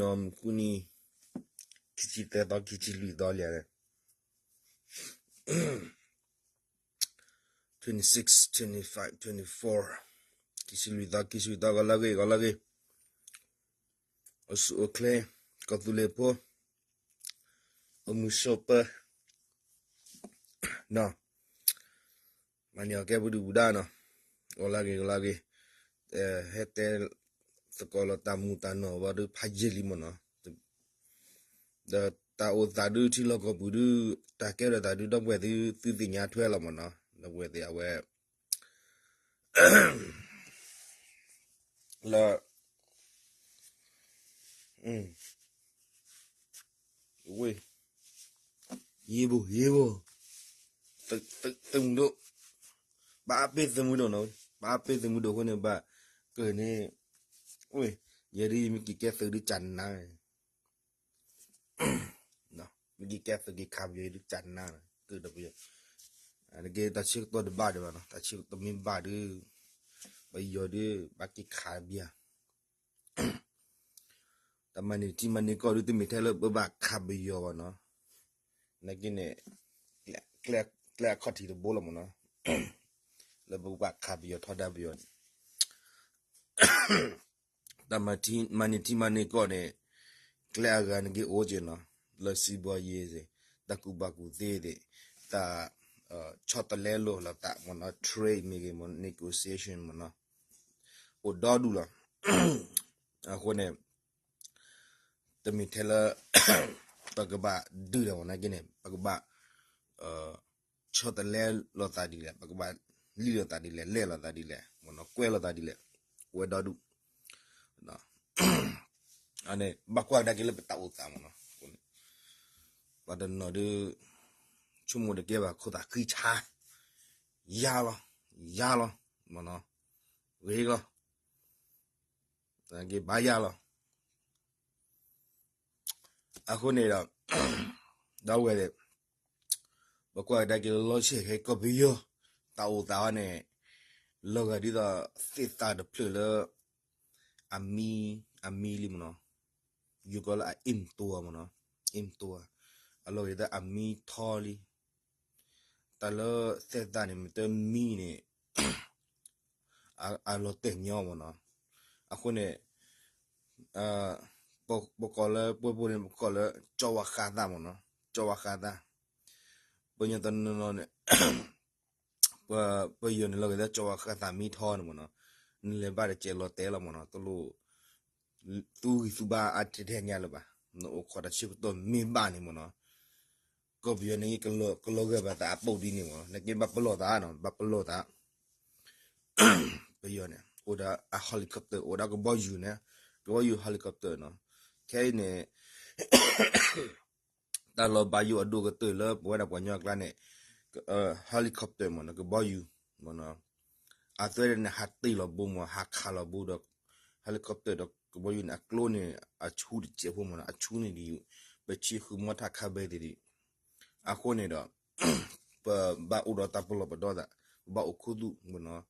နီၢ်မုၢ်ကူနံၤ ခံဆံသၢသီ ခံဆံလွံၢ်သီလံ, twenty-six, twenty-five, twenty-four, ခံဆံလွံၢ်သီ ခံဆံလွံၢ်သီ ဂီၤလၢအဂ့ၤ ဂီၤလၢအဂ့ၤ, အိၣ်ဆူၣ်အိၣ်ချ့ ကီၢ်သူလ့ၤဖိ အိၣ်မုာ်ဆိးပၢၤ နီၢ် မၤန့ၢ်အီၤကဲပဒုၣ်ပဒါနီၤ, ဂီၤလၢအဂ့ၤ ဂီၤလၢအဂ့ၤ, ဟဲတဲသကိးလီၤတၢ်မူတၢ်နီၢ်ဝဲဒုးဖးယံာ်လံမ့ၢ်နီၤ, ဒီးတၢ်အိၣ်သးဒုးထံလီၢ်ကီၢ်ပူၤဒုး တၢ်ကဲထီၣ်သးဒုး ဒီပုၢ်ဝဲၢ်သ့ၣ်သုသ့ၣ်ညါထွဲလီၤမ့ၢ်နီၤ, ဒီပုၢ်ဝဲၢ်သ့ၣ်အဝဲ လၢ ဝ့ၢ် ယ့ဘိ ယ့ဘိ သုးမုၢ်ဒိၣ်, ဘၣ်အပ့ၢ်သုးမုၢ်ဒိၣ်နီၤ, ဘၣ်အပ့ၢ်သုးမုၢ်ဒိၣ်အဃိန့ၣ် ဘၣ်ကၢၢ်န့ၣ်, ဝ့ၢ် ယဲဒုးယမ့ၢ်က့ၤကဲသုးဒုးကၢ်နါ မ့ၢ်က့ၤကဲသုးက့ၤခးပယီၤဒုးကၢ်နါနီၤ, ကၢၢ်ဒီးပယီၤ, နက့တၢ်ဆၢကတီၢ်တဘၣ်ဒံးဘၣ်နီၤ, တၢ်ဆၢကတီၢ်မ့ၢ်ဘၣ်ဒုး ပယီၤဒုး ဘၣ်က့ၤခးတဘျီ တၢ်မၤန့ၢ်ထံမၤန့ၢ်ကီၢ်ဒုး တမ့ၢ်ထဲလၢပဘၣ်ခးပယီၤဘၣ်နီၤ, နာ်က့န့ၣ် ကျဲအခီၣ်ထံးတဘိလီၤမ့ၢ်နီၤ, လၢပဘၣ်ခးပယီၤထီဒါပယီၤန့ၣ်, တၢ်မၤန့ၢ်ထံမၤန့ၢ်ကီၢ်န့ၣ် ကျဲအဂၤနက့အိၣ်က့နီၤ, လၢစံးဘီယ့သ့ၣ်, တၢ်ကူၣ်ဘၣ်ကူၣ်သ့သ့ၣ်, တၢ်ဆီတလဲလိာ်သးမ့ၢ်နီၤ, trade မ့ၢ်ဂ့ၤမ့ၢ် negotiation မ့ၢ်နီၤ, အိၣ်ဒီဒူၣ်လီၤ, အဃိန့ၣ် တမ့ၢ်ထဲလၢ ပကဘၣ်ဒုးတၢ်မ့ၢ်နာ်က့န့ၣ် ပကဘၣ် ဆီတလဲလိာ်သးဒ်လဲၣ်, ပကဘၣ်လံၣ်လိာ်သးဒ်လဲၣ်, လဲၢ်လိာ်သးဒ်လဲၣ်, မ့ၢ်နီၤ, ကွဲးလိာ်သးဒ်လဲၣ်, ဝဲဒီဒူၣ်, အန့ၣ် ဘၣ်ကွၢ်ကဒါက့ၤလၢပတၢ်အိၣ်သးမ့ၢ်နီၤ, ပှၤတနီၤဒုး ဆိကမိၣ်တကဲဘၣ် ခိၣ်သးဃံဆါ, ယါလီၤ, ယါလီၤ, မ့ၢ်နီၤ, ဂ့ၤလီၤ, က့ၤဘါယါလီၤ အဃိန့ၣ်ဒီး ဒီပုၢ်ဝဲၢ်သ့ၣ် ပကွၢ်ကဒါက့ၤလၢလီၤဆဲးခဲကီၢ်ပယီၤ တၢ်အိၣ်သးအီၤန့ၣ် လီၤဂာ်ဒ်သိးသ့ၣ်သၣ်တဖျၢၣ်လၢ အမံ အမံလံမ့ၢ်နီၤ, ယိၤကီးလၢအအ့ၣ်မတူၤမ့ၢ်နီၤ, အ့ၣ်မတူၤ, အလီၤဂာ်ဒ်သိးအမံထီလံ တၢ်လၢသဲသးန့ၣ် မ့ၢ်တမံန့ၣ် အလီၤတဲာ်ညီမ့ၢ်နီၤ. အဃိန့ၣ် ပကိးလၢ ပှဲၤပူၤန့ၣ် ပကိးလၢ ကၠီဝါဃးသၣ်မ့ၢ်နီၤ, ကၠီဝါဃးသၣ်. ပှၤကညီတနီၤနီၤန့ၣ် ပယီၤန့ၣ် လီၤဂာ်ဒ်ကၠီဝါဃးသၣ်မံထီန့ၣ်မ့ၢ်နီၤ, နလဲၤဘၣ်တစဲးလီၤတဲာ်လီၤမ့ၢ်နီၤ, တလိၣ် သူဂံၢ်သူဘါအါထဲထဲညါလၢၤဘၣ်. နအိၣ်ခိးတၢ်ဆၢကတီၢ်မ့ၢ်ဘၣ်န့ၣ်မ့ၢ်နီၤ, ကီၢ်ပယီၤန့ၣ် ကလီၤဂာ်ဘၣ်သးအပူၤဒ်န့ၣ်မ့ၢ်နီၤ, နက့ဘၣ်ပလီၢ်သးနီၤ, ဘၣ်ပလီၢ်သး ပယီၤန့ၣ် အိၣ်ဒီးအ helicopter အိၣ်ဒီးကဘီယူၤန့ၣ်, ကဘီယူၤ helicopter နီၤ. ခဲအံၤန့ၣ် တၢ်လီၤဘၣ်ယိၣ်အဒိၣ်ကတၢၢ်လၢ ပဝဲဒၣ်ပှၤကညီအကျါန့ၣ် helicopter မ့ၢ်နီၤ, ကဘီယူၤမ့ၢ်နီၤ, အသွဲန့ၣ် ဟးတ့ၢ်လီၤဘိမ့ၢ် ဟးခးလီၤဘိဒီး helicopter ဒီးကဘီယူၤန့ၣ် အကျိန့ၣ် အဆူတစဲးဖိမ့ၢ်နီၤ, အဆူန့ၣ်ဒ် ပဆံဃုမီထၣ်ခါဘဲသ့ၣ်ဒ် အဃိန့ၣ်ဒီး ပဘၣ်အိၣ်ဒီးတၢ်ပလီၢ်ပဒီသး, ပဘၣ်အိၣ်ခူသူၣ်မ့ၢ်နီၤ,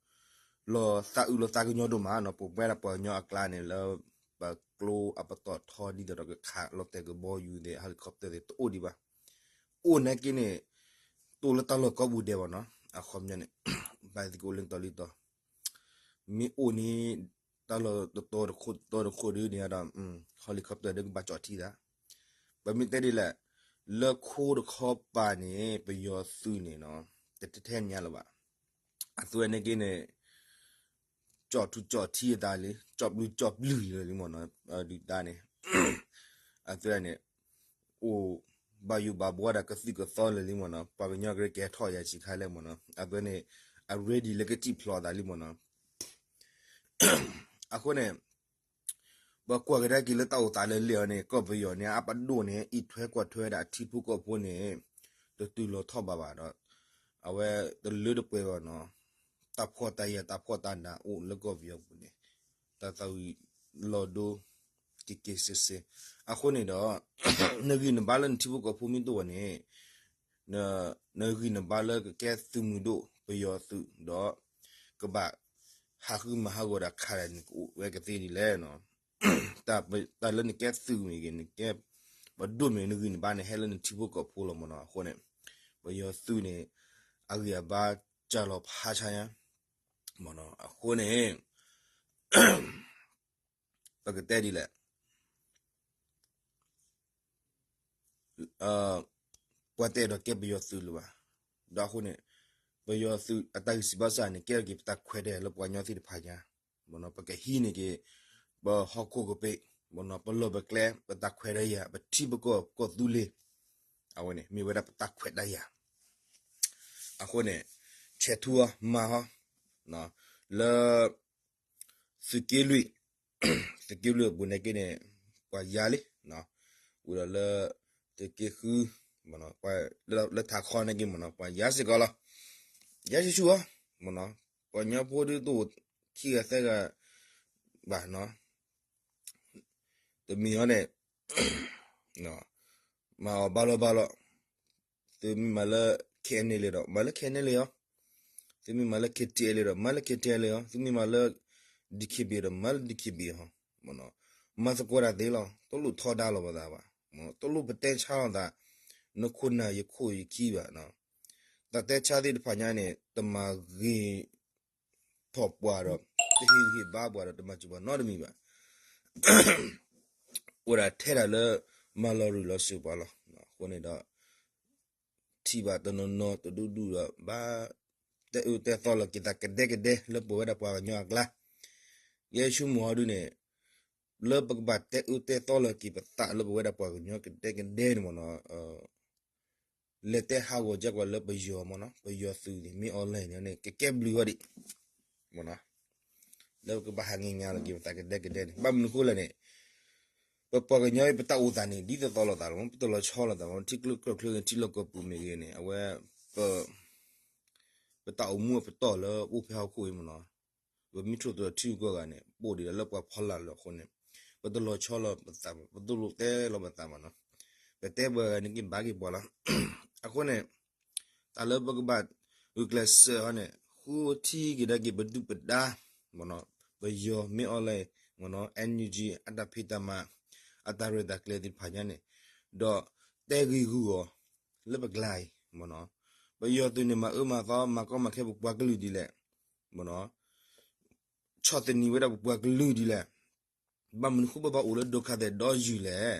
လီၤသးအုးလီၤသးကညီၤဒိၣ်မးနီၤ, ပဝဲဒၣ်ပှၤကညီအကျါန့ၣ်လၢ ပကျိအပတီၢ်ထီဒ်သိးဒီးကခးလီၤတဲာ်ကဘီယူၤသ့ၣ် helicopter သ့ၣ်တအိၣ်ဒံးဘၣ်. အိၣ်နာ်က့န့ၣ် တအိၣ်လၢတၢ်လီၢ်ကိးပူၤဒဲးဘၣ်နီၤ, အခီပညီန့ၣ် ဘၣ်သကိးလၢတီၤလံတီၤ မ့ၢ်အိၣ်န့ၣ် တၢ်လီၢ်တတီၤတခိၣ်တတီၤတခိၣ်ဒ်န့ၣ်ဒီး helicopter ဒီးကဘၣ်ကၠီၣ်ထံသး. ပမ့ၢ်တဲဒ်လဲၣ်, လၢခိတခီပၤန့ၣ် ပယီၤသုးန့ၣ်နီၤ တထဲထဲညါလၢၤဘၣ်. အသုးဝဲန့ၣ်က့န့ၣ် ကၠီၣ်ထူကၠီၣ်ထံအသးလံ, ကၠီၣ်ပျုၢ်ကၠီၣ်ပျုၢ်လၢာ်လံမ့ၢ်နီၤ, ဒုၣ်ဒါန့ၣ် အသုးဝဲန့ၣ် အိၣ်ဘၣ်ယိၣ်ဘၣ်ဘှီဒီးကသုၣ်ကသီလၢာ်လံမ့ၢ်နီၤ, ပှၤကညီကရၢကဲထီၣ်ယၤဆံးခါလဲၣ်မ့ၢ်နီၤ, အသုးဝဲန့ၣ် အ ready လၢကစံၣ်ဖျိးအသးလံမ့ၢ်နီၤ. အဃိန့ၣ် ပကွၢ်ကဒါက့ၤလၢတၢ်အိၣ်သးလၢလဲၣ်အီၤန့ၣ် ကီၢ်ပယီၤန့ၣ် အပဒိၣ်န့ၣ် အံးထွဲကွၢ်ထွဲဒၣ်အထံဖိကီၢ်ဖိန့ၣ် တတုၤလီၤထီၣ်ဘးဘၣ်ဒီး အဝဲတလၢတပှဲၤဘၣ်နီၤ, တၢ်ဖှီၣ်တၢ်ယာ်တၢ်ဖှီၣ်တၢ်နးအိၣ်လၢကီၢ်ပယီၤပူၤန့ၣ် တၢ်သးဝံၤလီၤဒိ က့ၤက့ၤစ့စ့. အဃိန့ၣ်ဒီး နဂံၢ်နဘါလၢနထံဖိကီၢ်ဖိမ့ၢ်တအိၣ်ဘၣ်န့ၣ် နဂံၢ်နဘါလၢကကဲသုးမုၢ်ဒိၣ်ပယီၤသုးဒီး ကဘၣ်ဟးဃုမၤဟးဂီၤဒီးခးဒၣ်န့ၣ် ကအိၣ်ဝဲကသ့ဒ်လဲၣ်နီၤ. တၢ်လၢနကဲသုးမ့ၢ်ဂ့ၤ နကဲပဒိၣ်မ့ၢ်ဂ့ၤ နဂံၢ်နဘါန့ၣ် ဟဲလၢနထံဖိကီၢ်ဖိလီၤမ့ၢ်နီၤ. အဃိန့ၣ် ပယီၤသုးန့ၣ် အဂံၢ်အဘါစှၤလီၤဖးဆါညါမ့ၢ်နီၤ. အဃိန့ၣ် ပကတဲဒ်လဲၣ် ပှၤတအဲၣ်ဒိးကဲပယီၤသုးလၢၤဘၣ်. ဒီးအဃိန့ၣ် ပယီၤသုးအတၢ်ဂံၢ်စၢ်ဘါစၢ်န့ၣ် ကဲထီၣ်က့ၤပတၢ်ခွဲးတၢ်ယာ်လၢပှၤကညီသ့ၣ်တဖၣ်ညါမ့ၢ်နီၤ. ပကဟံးန့ၢ်က့ၤ ပဟီၣ်ခိၣ်ကပ့ၤမ့ၢ်နီၤ, ပလီၢ်ပကျဲ ပတၢ်ခွဲးတၢ်ယာ် ပထံပကီၢ်ကီၢ်သူလ့ၤ အဝဲန့ၣ် မ့ၢ်ဝဲဒၣ်ပတၢ်ခွဲးတၢ်ယာ်. အဃိန့ၣ် ဆဲးထူအီၤမၤအီၤ လၢ သုးက့လွံၢ်, သုးက့လွံၢ်အပူၤန့ၣ်က့န့ၣ် ပှၤယါလံ, ဝံၤဒီးလၢ သုးက့ဃု လၢထးခီန့ၣ်က့မ့ၢ်နီၤ ပှၤယါစ့ၢ်ကီးလီၤ. ယါဆူၣ်ဆူၣ်အီၤမ့ၢ်နီၤ, ပှၤကညီဖိဒုးတအိၣ်ခံဂၤသၢဂၤဘၣ်နီၤ, တမံၤအီၤန့ၣ် မၤအီၤဘၣ်လီၤဘၣ်လီၤ, သုမ့ၢ်မၤလၢ ခဲအံၤန့ၣ်လံဒီး မၤလၢ ခဲအံၤန့ၣ်လံအီၤ, သုမ့ၢ်မၤလၢ ခဲထံအဲလံဒီး မၤလၢ ခဲထံအဲလံအီၤ, သုမ့ၢ်မၤလၢ ဒံၣ်ခ့ဘံၣ်ဒီး မၤလၢ ဒံၣ်ခ့ဘံၣ်အီၤ, မၤသကိးတၢ်သ့လီၤ. တလိၣ်ထီဒါလိာ်ပသးဘၣ်, တလိၣ်ပတဲဆါလိာ်သး, နခိၣ်နၢ်ယခိၣ်ယခံဘၣ်, တၢ်တဲဆါသ့ၣ်တဖၣ်ညါန့ၣ် တမၤဂ့ၤထီၣ်ပှၤဒီး တဟ့ၣ်ဂံၢ်ဟ့ၣ်ဘါပှၤဒီး တမၤစၢၤပှၤနီတမံၤဘၣ်. အိၣ်ဒၣ်ထဲဒၣ်လၢ မၤလီၤရူၤလီၤစၢၤပှၤလီၤ. အဃိန့ၣ်ဒီး ထံၣ်ဘၣ်တနီၤနီၤတဒူၣ်ဒူၣ်ဒီး ဘၣ် တဲအၢတဲသီလီၤက့ၤသးကဒဲကဒဲလၢပဝဲဒၣ်ပှၤကညီအကျါ, ယဲယဆိကမိၣ်အီၤဒုန့ၣ် လၢပကဘၣ်တဲအၢတဲသီလီၤက့ၤပသးလၢပဝဲဒၣ်ပှၤကညီကဒဲကဒဲန့ၣ်မ့ၢ်နီၤ, လဲၤတဲဟးဂီၤကကွၢ်လၢပယီၤမ့ၢ်နီၤ, ပယီၤသုးန့ၣ် မ့ၢ် online န့ၣ် ကကဲဘျုးအီၤဒံး မ့ၢ်နီၤ, လၢပကဘၣ်ဟးငဲၤငါလီၤက့ၤပသးကဒဲကဒဲန့ၣ် ဘၣ်မနုၤဃိလဲၣ်န့ၣ် ပပှၤကညီအံၤ ပတၢ်အိၣ်သးန့ၣ် ဒ်သိးသိးလိာ်သးလီၤ, ပတလီၤဆီလိာ်သးလီၤ, ထံကျိကီၢ်ချၢ ထံလီၢ်ကီၢ်ပူၤမ့ၢ်ဂ့ၤန့ၣ် အဝဲ ပ ပတၢ်အိၣ်မူအပတီၢ်လၢအိၣ်ဖဲဟီၣ်ခိၣ်အံၤမ့ၢ်နီၤ, ပမ့ၢ်ထိၣ်သတြီၤထံဂုၤကီၢ်ဂၤန့ၣ် ပအိၣ်ဒံးဒီးလၢပှၤဖီလာ်လၢအဃိန့ၣ် ပတလီၤဆီလိာ်ပသးဘၣ်, ပတလိၣ်တဲလီၤပသးဘၣ်နီၤ, ပတဲပှၤဂၤန့ၣ်က့ၤဘၣ်က့ၤပှၤလီၤ. အဃိန့ၣ် တၢ်လၢပကဘၣ်ဂုာ်ကျဲးစၢးအီၤန့ၣ် ဃုထံၣ်က့ၤဒၣ်က့ၤပဒုၣ်ပဒါ မ့ၢ်နီၤ, ပယီၤမ့ၢ် online မ့ၢ်နီၤ NUG အတၢ်ဖံးတၢ်မၤ အတၢ်ရဲၣ်တၢ်ကျဲၤသ့ၣ်တဖၣ်ညါန့ၣ်, ဒီးတဲဂ့ၢ်ဂူာ်အီၤ လၢပကျါအံၤ မ့ၢ်နီၤ, ပယီၤသုးန့ၣ် မၤအၢမၤသီ မၤကီမၤခဲပပှၤကလုာ်ဒ်လဲၣ်, မ့ၢ်နီၤ, ဆီၣ်သနံးဝဲဒၣ်ပပှၤကလုာ်ဒ်လဲၣ်, ဘၣ်မနုၤဃိပဘၣ်အိၣ်လၢဒိခါသဲးဒီယုၢ်လဲၣ်,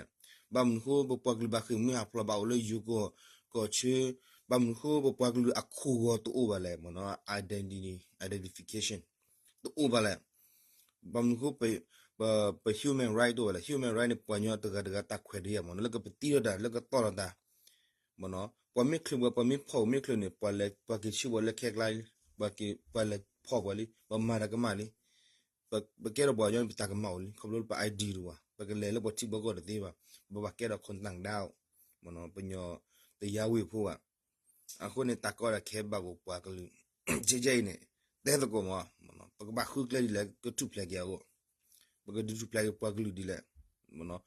ဘၣ်မနုၤဃိပပှၤကလုာ်ဘၣ်ဃ့ၢ်မှံဟးဖျိး ဘၣ်အိၣ်လၢယိၤကီၢ်ကီၢ်ဆၢ, ဘၣ်မနုၤဃိပပှၤကလုာ်အခိၣ်ဂီၤတအိၣ်ဘၣ်လဲၣ်, မ့ၢ်နီၤ identity, identification တအိၣ်ဘၣ်လဲၣ်, ဘၣ်မနုၤဃိ ပ human right တအိၣ်ဘၣ်လဲၣ်, human right န့ၣ် ပှၤကညီတဂၤတဂၤတၢ်ခွဲးတၢ်ယာ်မ့ၢ်နီၤ, လၢကပတံထီၣ်တၢ် လၢကတီၢ်ထီၣ်တၢ်, မ့ၢ်နီၤ, ပှၤမ့ၢ်ချုးပှၤ ပှၤမ့ၢ်ဖီၣ်မ့ၢ်ချုးန့ၣ် ပှၤလဲၤ ပှၤက့ၤဆှၢပှၤလၢခဲကျါလံ, ပှၤက့ၤ ပှၤလဲၤဖီၣ်ပှၤလံ, ပမၤတၢ်ကမၣ်လံ, ပကဲထီၣ်ပှၤကညီန့ၣ် ပတၢ်ကမၣ်အိၣ်လံ, ခီဖျိလၢပ ID တအိၣ်ဘၣ်, ပကလဲၤလၢပှၤထံပှၤကီၢ်တသ့ဘၣ်, ပဘၣ်ကဲထီၣ် contact ဒၣ်, မ့ၢ်နီၤ, ပညီတယါဝ့ၢ်ဖိဘၣ်. အဃိန့ၣ် တၢ်ကီတၢ်ခဲဘၣ်က့ၤပှၤကလုာ်, ကဲကဲအံၤန့ၣ် တဲသကိးမ့ၢ်, မ့ၢ်နီၤ, ပကဘၣ်ဃုကျဲဒ်လဲၣ် ကထူၣ်ဖျဲးက့ၤအဂီၢ်, ပကဒုးထူၣ်ဖျဲးက့ၤပှၤကလုာ်ဒ်လဲၣ်, မ့ၢ်နီၤ,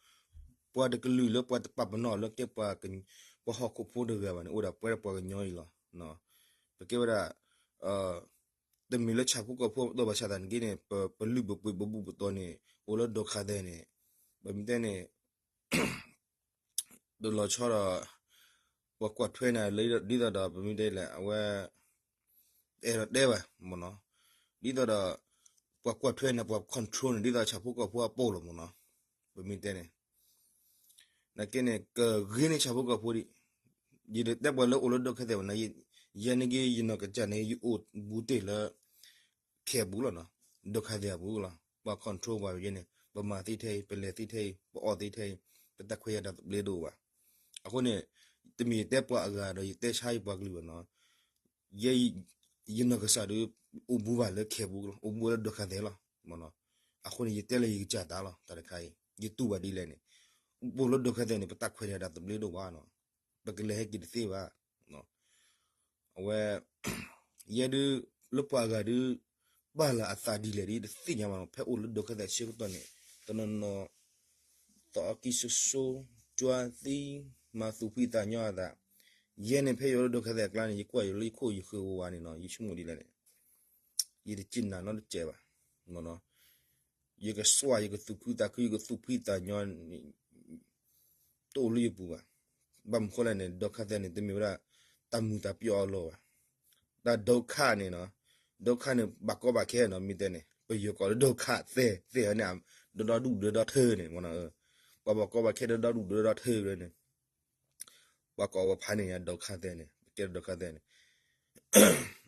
ပှၤတကလုာ်လၢပှၤတပာ်ပနီၣ်လၢကဲပှၤ ပှၤဟီၣ်ခိၣ်ဖိတဂၤဘၣ်န့ၣ် အိၣ်ဒၣ်ပဝဲဒၣ်ပှၤကညီအံၤလီၤ. ပကဲဝဲဒၣ် တမ့ၢ်လၢဆၣ်ဖိကီၢ်ဖိအပတီၢ်ဘၣ်ဆၣ်သနာ်က့န့ၣ် ပ ပလုၢ်ပပှ့ၤပဘူၣ်ပတီၢ်န့ၣ် အိၣ်လၢဒိခါသဲးန့ၣ် ပမ့ၢ်တဲန့ၣ် တလီၤဆီဒီး ပှၤကွၢ်ထွဲနၤလၢ ဒ်သိးဒီး ပမ့ၢ်တဲလဲၣ် အဝဲ တအဲၣ်ဒိးတဲဘၣ် မ့ၢ်နီၤ, ဒ်သိးဒီး ပှၤကွၢ်ထွဲနၤ ပှၤ control နၤ ဒ်သိးဆၣ်ဖိကီၢ်ဖိအပတီၢ်လီၤ မ့ၢ်နီၤ, ပမ့ၢ်တဲန့ၣ် နာ်က့န့ၣ် ကဂ့ၤန့ၢ်ဆၣ်ဖိကီၢ်ဖိဒံး, ယတတဲပှၤလၢအိၣ်လၢဒိခါသဲးဘၣ်န့ၣ်, ယဲန့ၣ်က့ ယနီၢ်ကစၢ်န့ၣ် ယအိၣ်ဘူးတ့ၢ်လၢ ခဲပူၤလီၤနီၤ, ဒိခါသဲးအပူၤလီၤ, ပှၤ control ပှၤယဲန့ၣ် ပမၤသ့ထဲအံၤ ပလဲၤသ့ထဲအံၤ ပအီၣ်သ့ထဲအံၤ ပတၢ်ခွဲးတၢ်ယာ်တၢ်သဘျ့တအိၣ်ဘၣ်. အဃိန့ၣ် တမ့ၢ်ယတဲပှၤအဂၤဒီး ယတဲဆါယပှၤကလုာ်ဘၣ်နီၤ, ယဲ ယနီၢ်ကစၢ်ဒီး အိၣ်ဘူးဘၣ်လၢခဲပူၤလီၤ, အိၣ်ဘူးလၢဒိခါသဲးလီၤ, မ့ၢ်နီၤ, အဃိန့ၣ် ယတဲလၢယကစၢ်သးလီၤ, တၢ်တခါအံၤ ယတူၢ်ဘၣ်ဒ်လဲၣ်န့ၣ်, အိၣ်ဘူးလၢဒိခါသဲးန့ၣ် ပတၢ်ခွဲးတၢ်ယာ်တၢ်သဘျ့တအိၣ်ဘၣ်နီၤ, ပကလဲၤဟဲက့ၤတသ့ဘၣ် အဝဲ ယဲဒုး လၢပှၤအဂၤဒုး ပာ်လီၤအသးဒ်လဲၣ်ဒ်တသ့ၣ်ညါဘၣ်နီၤ, ဖဲအိၣ်လၢဒိခါသဲးဆၢကတီၢ်န့ၣ် တနီၤနီၤ သီအီကံစိစိ ကၠွါသံ မၤသူၣ်ဖှံသးညီအသး, ယဲန့ၣ်ဖဲယအိၣ်လၢဒိခါသဲးအကျါန့ၣ် ယကွၢ်ယလၢယခိၣ်ယဃၢၤဝဲဝဲန့ၣ်နီၤ, ယဆိကမိၣ်ဒ်လဲၣ်န့ၣ် ယတစံးနၤနီတစဲးဘၣ်, မ့ၢ်နီၤ, ယကစွၣ် ယကသူၣ်ဖှံသးခု ယကသူၣ်ဖှံသးညီန့ၣ် တအိၣ်လၢယပူၤဘၣ်. ဘၣ်မနုၤဃိလဲၣ်န့ၣ် ဒုက္ခသည်န့ၣ် တမ့ၢ်ဝဲဒၣ် တၢ်မုာ်တၢ်ပျီၣ်အလီၢ်ဘၣ်. တၢ်ဒုက္ခန့ၣ်နီၤ, ဒုက္ခန့ၣ် ဘၣ်ကီဘၣ်ခဲနီၤ မ့ၢ်တဲန့ၣ် ပယီၤကိးလၢဒုက္ခသည် သဲးန့ၣ် ဒီဒီဒူၣ်ဒီဒီထၢန့ၣ်မ့ၢ်နီၤ, ပှၤဘၣ်ကီဘၣ်ခဲဒီဒီဒူၣ်ဒီဒီထၢန့ၣ် ပှၤကိးဝဲဖးန့ၣ်ညါ ဒုက္ခသည်န့ၣ် ပကဲဒုက္ခသည်န့ၣ်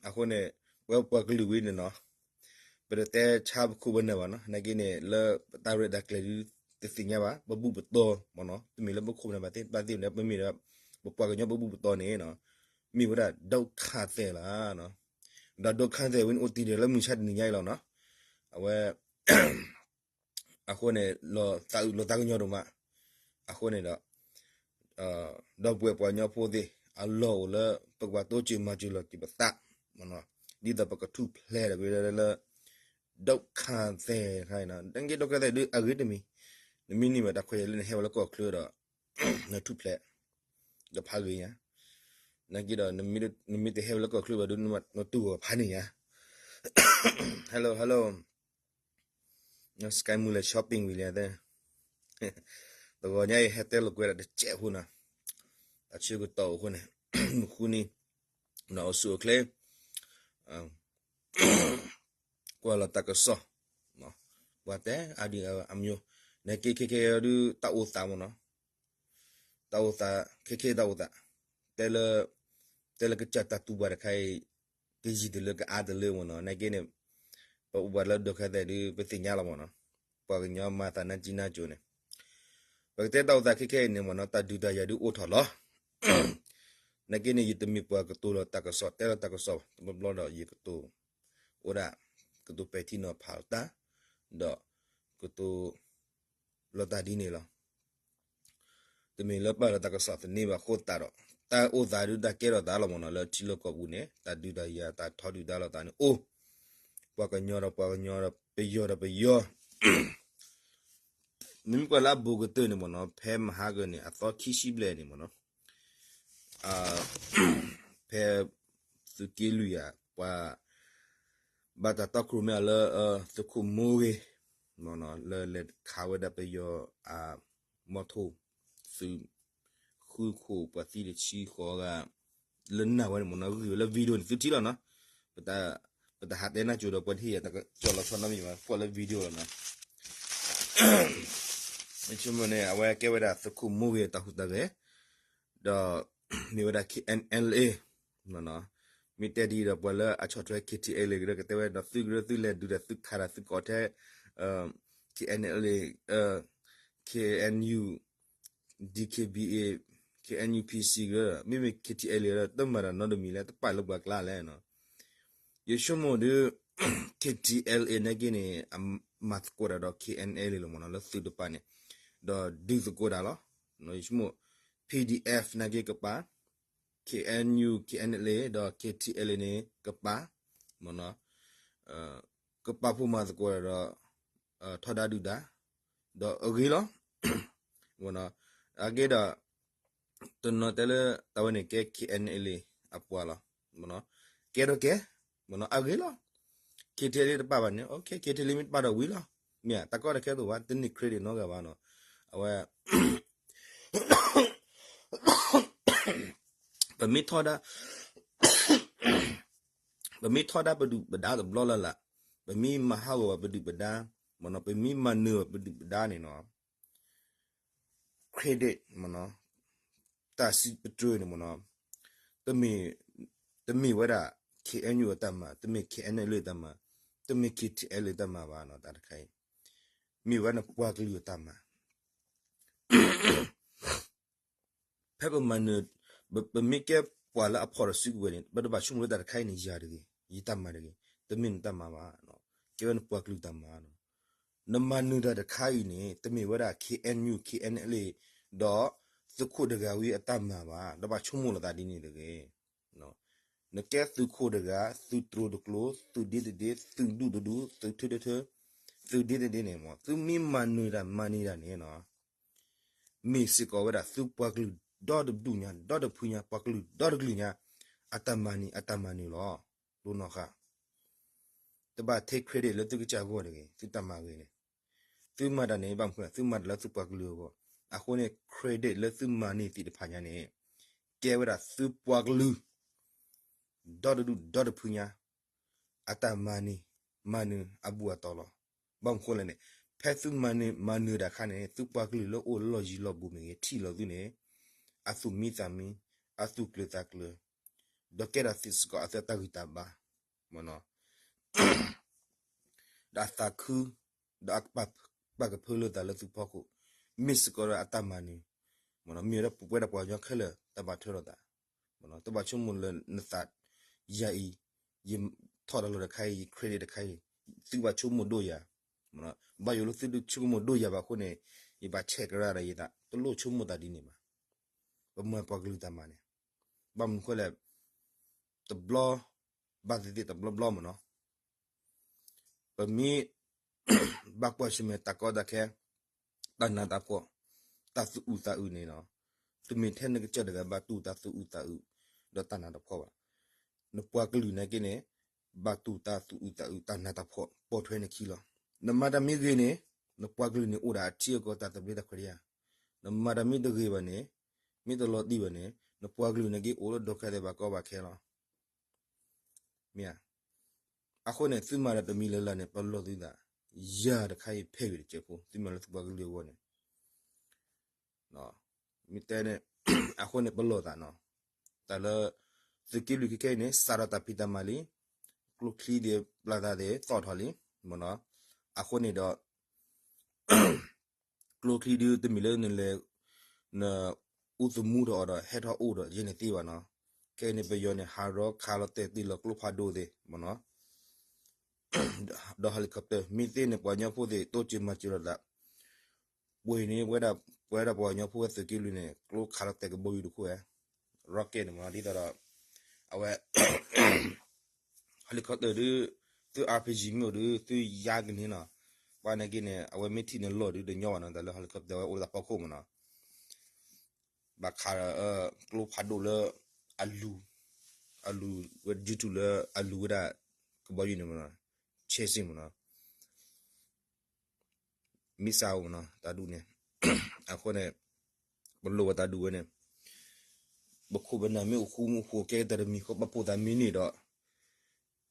အဃိန့ၣ် ပဝဲပှၤကလုာ်ဝံၤန့ၣ်နီၤ, ပတတဲဆါပခိၣ်ပနၢ်ဘၣ်နီၤ, နာ်က့န့ၣ် လၢပတၢ်ရဲၣ်တၢ်ကျဲၤဒုး တသ့ၣ်ညါဘၣ်, ပဘူၣ်ပတီၢ်မ့ၢ်နီၤ, တမ့ၢ်လၢပခိၣ်ပနၢ်ဘၣ်သ့ၣ်တဖၣ်သ့ၣ်န့ၣ် ပမ့ၢ်ဒီး ပပှၤကညီပဘူၣ်ပတီၢ်န့ၣ်နီၤ, မ့ၢ်ဝဲဒၣ်ဒုက္ခသည်လီၤ. ဒီးဒုက္ခသည်ဝံၤန့ၣ် အိၣ်တ့ၢ်ဒီးလၢမုၢ်ဆါတနံၤညါအံၤလီၤနီၤ, အဝဲ အဃိန့ၣ် လီၤသးအုးလီၤသးကညီၤဒိၣ်မး, အဃိန့ၣ်ဒီး ဒီပုၢ်ဝဲၢ်ပှၤကညီဖိသ့ၣ် အလီၢ်အိၣ်လၢ ပကဘၣ်တိစၢၤမၤစၢၤလီၤက့ၤပသး, ဒ်သိးပကထူၣ်ဖျဲးဒီးဝဲလၢ ဒုက္ခသည်ခါအံၤနီၤ, နာ်က့ဒုက္ခသည်ဒုးအဂ့ၤတမံၤ, နမ့ၢ်န့ၢ်ဘၣ်တၢ်ခွဲးယာ်လၢနဟဲဝဲလၢကီၢ်ချၢဒီး နထူၣ်ဖျဲး ဒီးဖးဂ့ၤညါ, နာ်က့ဒီး နမ့ၢ်တဟဲဝဲလၢကီၢ်ချၢဘၣ်ဒုး နတူၢ်ဂီၤဖးန့ၣ်ညါ, hello hello စကဲမူလဲၤ shopping ဝံၤလံ, တဂီၤညါအံၤဟဲတဲလိာ်ကွဲဒၣ်တစဲးဖိနီၤ, တၢ်ဆၢကတီၢ်အဃိန့ၣ် မုၢ်ဃုနံၤ နီၢ်အိၣ်ဆူၣ်အိၣ်ချ့ ကွၢ်လီၤတၢ်ကစီၣ်, ပှၤတဲအါဒံအါဂၤအမျိုး, နာ်က့ခဲခဲဒုးတၢ်အိၣ်သးမ့ၢ်နီၤ, တၢ်အိၣ်သး ခဲခဲတၢ်အိၣ်သး, တဲလၢ တဲလၢကစၢ်တၢ်တူၢ်ဘၣ်တခါအံၤ ကယံာ်တလၢကအါတလၢမ့ၢ်နီၤ, နာ်က့န့ၣ် ပအိၣ်ဘၣ်လၢဒုက္ခသည်ဒုး ပသ့ၣ်ညါလီၤမ့ၢ်နီၤ, ပှၤကညီမၤသးနါကံနါကိၤန့ၣ်, ပကတဲတၢ်အိၣ်သးခဲခဲအံၤန့ၣ်မ့ၢ်နီၤ တၢ်ဒုးတၢ်ယၤဒုးအိၣ်ထီၣ်လီၤ. နာ်က့န့ၣ် ယတမ့ၢ်ပှၤကတိၤလီၤတၢ်ကစီၣ် တဲလီၤတၢ်ကစီၣ်ဘၣ်, တဘျီဘျီဒီးယကတိၤ အိၣ်ဒၣ် ကတိၤပဲာ်ထံနီၤဖးလီၤတၢ်, ဒီး ကတိၤ လီၤတၢ်ဒ်န့ၣ်လီၤ. တမ့ၢ်လၢပာ်လီၤတၢ်ကစီၣ်သန့ဘၣ်အဃိသတးဒီး တၢ်အိၣ်သးဒုးတၢ်ကဲထီၣ်သးလီၤမ့ၢ်နီၤ, လၢထံလီၢ်ကီၢ်ပူၤန့ၣ် တၢ်ဒုးတၢ်ယၤ တၢ်ထီဒုၣ်ဒါလိာ်သးန့ၣ်အိၣ်, ပှၤကညီဒီးပှၤကညီဒီး ပယီၤဒီးပယီၤ မ့မ့ၢ်ကွၢ်လၢအဘူးကတၢၢ်န့ၣ်မ့ၢ်နီၤ ဖဲမဟါကၢန့ၣ် အသီခံဆံဘျဲၣ်န့ၣ်မ့ၢ်နီၤ, ဖဲ သုးက့လွံၢ်ယၤ ပှၤ ဘၣ်တၢ်တီခိၣ်ရိၣ်မဲအီၤလၢ သုးခိၣ်မိဂ့ၤ လၢလဲၤခးဝဲဒၣ်ပယီၤအ မီထိၣ် သုး ဃုခိၣ်ပှၤသံတဆံဃိးဂၤ လၢနာ်ဝဲန့ၣ်မ့ၢ်နီၤ ဂံၢ်ဝဲလၢ video န့ၣ် သုထံၣ်လီၤနီၤ, ပတဟးတဲနၢ်ကၠိဒီးပှၤတဟ့ၣ်ယၤတၢ်ကစီၣ်လီၤဆီနီတမံၤဘၣ် ကွၢ်လၢ video လီၤနီၤ, မ့ၢ်ဆိကမိၣ်န့ၣ် အဝဲကဲဝဲဒၣ်သုးခိၣ်မိဂ့ၤတၢ်ဟူးတၢ်ဂဲၤ ဒီး မ့ၢ်ဝဲဒၣ် KNLA မ့ၢ်တဲဒ်အံၤဒီး ပှၤလၢအဆီၣ်ထွဲ KTLA ကဒီး ကတဲဝဲဒီး သုကဒီးသုလဲၤဒုးဒီးသုခးဒီးသုကိးထဲ KNLA, KNU, DKBA, KNUPC ကဒီး မ့မ့ၢ် KTLA ဒီး တမၤတၢ်နီတမံၤလဲၣ် တပာ်လၢပှၤကျါလဲၣ်နီၤ, ယဆိကမိၣ်ဒီး KTLA နာ်က့န့ၣ် အမၤသကိးတၢ်ဒီး KNLA လီၤမ့ၢ်နီၤ လၢသုးတပၤန့ၣ် ဒီးဒုးသကိးတၢ်လီၤ, ယဆိကမိၣ် PDF နာ်က့ကပၤ KNU, KNLA ဒီး KTLA န့ၣ် ကပၤ မ့ၢ်နီၤ, ကပာ်ဖိမၤသကိးဒီး ထီဒါဒုၣ်ဒါ ဒီးအဂ့ၤလီၤ, မ့ၢ်နီၤ, အဂ့ၤဒီး တနီၤတဲလၢ တၢ်ဝဲန့ၣ်ကဲ KNLA အပှၤလီၤ, မ့ၢ်နီၤ, ကဲထီၣ်ကဲ, မ့ၢ်နီၤ အဂ့ၤလီၤ, KTLA တပာ်ဘၣ်န့ၣ် OK, KTLA မ့ၢ်တပာ်ဒီးဝံၤလီၤ, မ့ၢ်ဧါ, တၢ်ကီတၢ်ခဲတအိၣ်ဘၣ်, တန့ၢ် credit နီတဂၤဘၣ်နီၤ, အဝဲ ပမ့ၢ်ထီဒါ ပမ့ၢ်ထီဒါပဒုၣ်ပဒါတဘျီလၢ်လၢ်, ပမ့ၢ်မၤဟးဂီၤပဒုၣ်ပဒါ, မ့ၢ်နီၤ, ပမ့ၢ်မၤနၢၤပဒုၣ်ပဒါန့ၣ်နီၤ, credit မ့ၢ်နီၤ, တၢ်စံးပတြၢၤန့ၣ်မ့ၢ်နီၤ, တမ့ၢ် တမ့ၢ်ဝဲဒၣ် KNU အတၢ်မၤ, တမ့ၢ် KNLA အတၢ်မၤ, တမ့ၢ် KTLA အတၢ်မၤဘၣ်နီၤ, တၢ်တခါအံၤ မ့ၢ်ဝဲဒၣ်ပှၤကလုာ်အတၢ်မၤ ဖဲပမၤနၢၤ ပမ့ၢ်ကဲပှၤလၢအဖီၣ်ဒီးစုကဝဲၤန့ၣ် ပတဘၣ်ဆိကမိၣ်လၢတၢ်တခါအံၤန့ၣ် ယၤတဂ့ၤ, ယတၢ်မၤတဂ့ၤ, တမ့ၢ်နတၢ်မၤဘၣ်, ကဲဝဲနပှၤကလုာ်တၢ်မၤ, နမၤနၢၤတၢ်တခါအံၤန့ၣ် တမ့ၢ်ဝဲဒၣ် KNU, KNLA ဒီးသုးခိၣ်တဂၤဝံၤအတၢ်မၤဘၣ်, တဘၣ်ဆိကမိၣ်လီၤသးဒ်န့ၣ်တဂ့ၤ. နကဲသုးခိၣ်တဂၤ, သုးတြိၤတကျိၤ, သုးဒ့တဒ့, သုးဒူၣ်တဒူၣ်, သုးထၢတထၢ, သုးဒ့တဒ့န့ၣ်မ့ၢ် သုမ့ၢ်မၤနၢၤတၢ်မၤန့ၢ်တၢ်န့ၣ်နီၤ, မ့ၢ်စ့ၢ်ကီးဝဲဒၣ်သုပှၤကလုာ်ဒီတဒူၣ်ညါ, ဒီတဖုညါ, ပှၤကလုာ်ဒီတကလုာ်ညါ, အတၢ်မၤန့ၣ် အတၢ်မၤနၢၤလီၤ. ဒိနီၢ်ဃာ်, တဘၣ် take credit လၢသုကစၢ်ဂီၢ်တဂ့ၤ, သုတၢ်မၤဂ့ၤန့ၣ် သုမၤတၢ်န့ၣ် ဘၣ်မနုၤဃိလဲၣ် သုမၤတၢ်လၢသုပှၤကလုာ်အဂီၢ်. အဃိန့ၣ် credit လၢသုမၤန့ၢ်သ့ၣ်တဖၣ်ညါန့ၣ် ကဲဝဲဒၣ်သုပှၤကလုာ် ဒီတဒူၣ်ဒီတဖုညါ အတၢ်မၤန့ၢ် မၤနၢၤအဘူၣ်အတီၢ်လီၤ. ဘၣ်မနုၤဃိလဲၣ်န့ၣ် ဖဲသုမၤန့ၢ် မၤနၢၤတၢ်အခါန့ၣ် သုပှၤကလုာ်လၢအိၣ်လၢလီၢ်ယံၤလီၢ်ဘူးမ့ၢ်ဂ့ၤ ထံၣ်လီၤသုန့ၣ် အသူၣ်မံသးမံ, အသူၣ်ကျၢၤသးကျၢၤ, ဒီးကဲထီၣ်သ့စ့ၢ်ကီးအသုတၢ်ဂံၢ်တၢ်ဘါ မ့ၢ်နီၤ ဒီးအသးခု, ဒီးအကပာ်ကဖၢလၢသးလၢသုဖီခိၣ်, မ့ၢ်စ့ၢ်ကီးဒီးအတၢ်မၤနၢၤ, မ့ၢ်နီၤ မ့ၢ်ဝဲဒၣ်ပဝဲဒၣ်ပှၤကညီခဲလၢာ် တၢ်ဘၣ်ထွဲလိာ်သး, မ့ၢ်နီၤ တဘၣ်ဆိကမိၣ်လၢနသး ယၤအံၤ ယထီၣ်တၢ်လီၢ်တခါအံၤ ယ credit တခါအံၤ သုဘၣ်ဆိကမိၣ်ဒိၣ်ယၤ, မ့ၢ်နီၤ ဘၣ်ယိၣ်လၢသုတဆိကမိၣ်ဒိၣ်ယၤဘၣ်အဃိန့ၣ် ယဘၣ်ဆဲးကရၢဒီးယသး တလိၣ်ဆိကမိၣ်သးဒ်န့ၣ်ဘၣ်. ပမၤပှၤကလုာ်တၢ်မၤန့ၣ် ဘၣ်မနုၤဃိလဲၣ် တဘျီ ဘၣ်သ့ၣ်သ့ၣ်တဘျီဘျီမ့ၢ်နီၤ ပမ့ၢ် ဘၣ်ကွၢ်ဆၢၣ်မဲာ်တၢ်ကီတၢ်ခဲ တၢ်နးတၢ်ဖှီၣ် တၢ်သူၣ်အုးသးအုးန့ၣ်နီၤ တမ့ၢ်ထဲနကစၢ်တဂၤဘၣ်တူၢ်တၢ်သူၣ်အုးသးအုး ဒီးတၢ်နးတၢ်ဖှီၣ်ဘၣ်. နပှၤကလုာ်နာ်က့န့ၣ် ဘၣ်တူၢ်တၢ်သူၣ်အုးသးအုး တၢ်နးတၢ်ဖှီၣ်ပိာ်ထွဲနခံလီၤ. နမၤတၢ်မ့ၢ်ဂ့ၤန့ၣ် နပှၤကလုာ်န့ၣ်အိၣ်ဒၣ်အထံအကီၢ်တၢ်သဘျ့တၢ်ခွဲးတၢ်ယာ်, နမၤတၢ်မ့ၢ်တဂ့ၤဘၣ်န့ၣ် မ့ၢ်တလီၤတံၢ်ဘၣ်န့ၣ် နပှၤကလုာ်နာ်က့အိၣ်လၢဒီခဲသဲးဘၣ်ကီဘၣ်ခဲလီၤ. မ့ၢ်ဧါ. အဃိန့ၣ် သုမၤဒီးတမံၤလၢ်လၢ်န့ၣ် ပလီၢ်သုသး ယၤတခါအံၤဖဲဂ့ၤတစဲးဖိ သုမၤလၢသုပှၤကလုာ်အဂီၢ်န့ၣ် မ့ၢ်တဲန့ၣ် အဃိန့ၣ် ပလီၢ်သးနီၤ တၢ်လၢ သုးက့လွံၢ်ခဲခဲအံၤန့ၣ် စးထီၣ်တၢ်ဖံးတၢ်မၤလံ ကျိချံသ့ၣ်ပျၢ်သးသ့ၣ်သီၣ်ထီၣ်လံ မ့ၢ်နီၤ အဃိန့ၣ်ဒီး ကျိချံဒုးတမ့ၢ်လၢနလဲၤ နအူသမူထီၣ်အီၤဒီးဟဲထီၣ်အိၣ်ဒီးယဲန့ၣ်သ့ဘၣ်နီၤ. ခဲအံၤန့ၣ် ပယီၤန့ၣ် ဟးရီခးလီၤတဲာ်တ့ၢ်လီၤကျိဖးဒိၣ်သ့ၣ်မ့ၢ်နီၤ ဒီး helicopter မ့ၢ်သ့န့ၣ် ပှၤကညီဖိသ့ၣ် တိစၢၤမၤစၢၤလိာ်သး ပှ့ၤန့ၣ် ပဝဲဒၣ်ပှၤကညီဖိဝဲသုးက့လွံၢ်န့ၣ် ကျိခးလီၤတဲာ်ကဘီယူၤတခိၣ်ဝဲ rocket န့ၣ်မ့ၢ်နီၤ ဒ်သိးဒီး အဝဲ helicopter ဒုး သု RPG မ့ၢ်အိၣ်ဒုး သုယါကန့ၢ်နီၤ ဘၣ်နာ်က့န့ၣ် အဝဲမ့ၢ်ထံၣ်န့ၣ်လီၢ်ဒုးတညီဘၣ်နီၤ တၢ်လၢ helicopter ဝဲအိၣ်လၢတၢ်ဖီခိၣ်မ့ၢ်နီၤ ဘၣ်ခးဒီး ကျိဖးဒိၣ်လၢ အလူၤ အလူၤဝဲ due to လၢအလူၤဝဲဒၣ် ကဘီယူၤန့ၣ်မ့ၢ်နီၤ chasing မ့ၢ်နီၤ missile မ့ၢ်နီၤ တၢ်ဒုးန့ၣ် အဃိန့ၣ် ပလိၣ်ဝဲတၢ်ဒုးဝဲန့ၣ် ပခိၣ်ပနၢ်မ့ၢ်အိၣ်ဃူမ့ၢ်အိၣ်ဃိ ကဲတၢ်တမံၤဃီ ပာ်ဖှိၣ်သးမ့ၢ်န့ၢ်ဒီး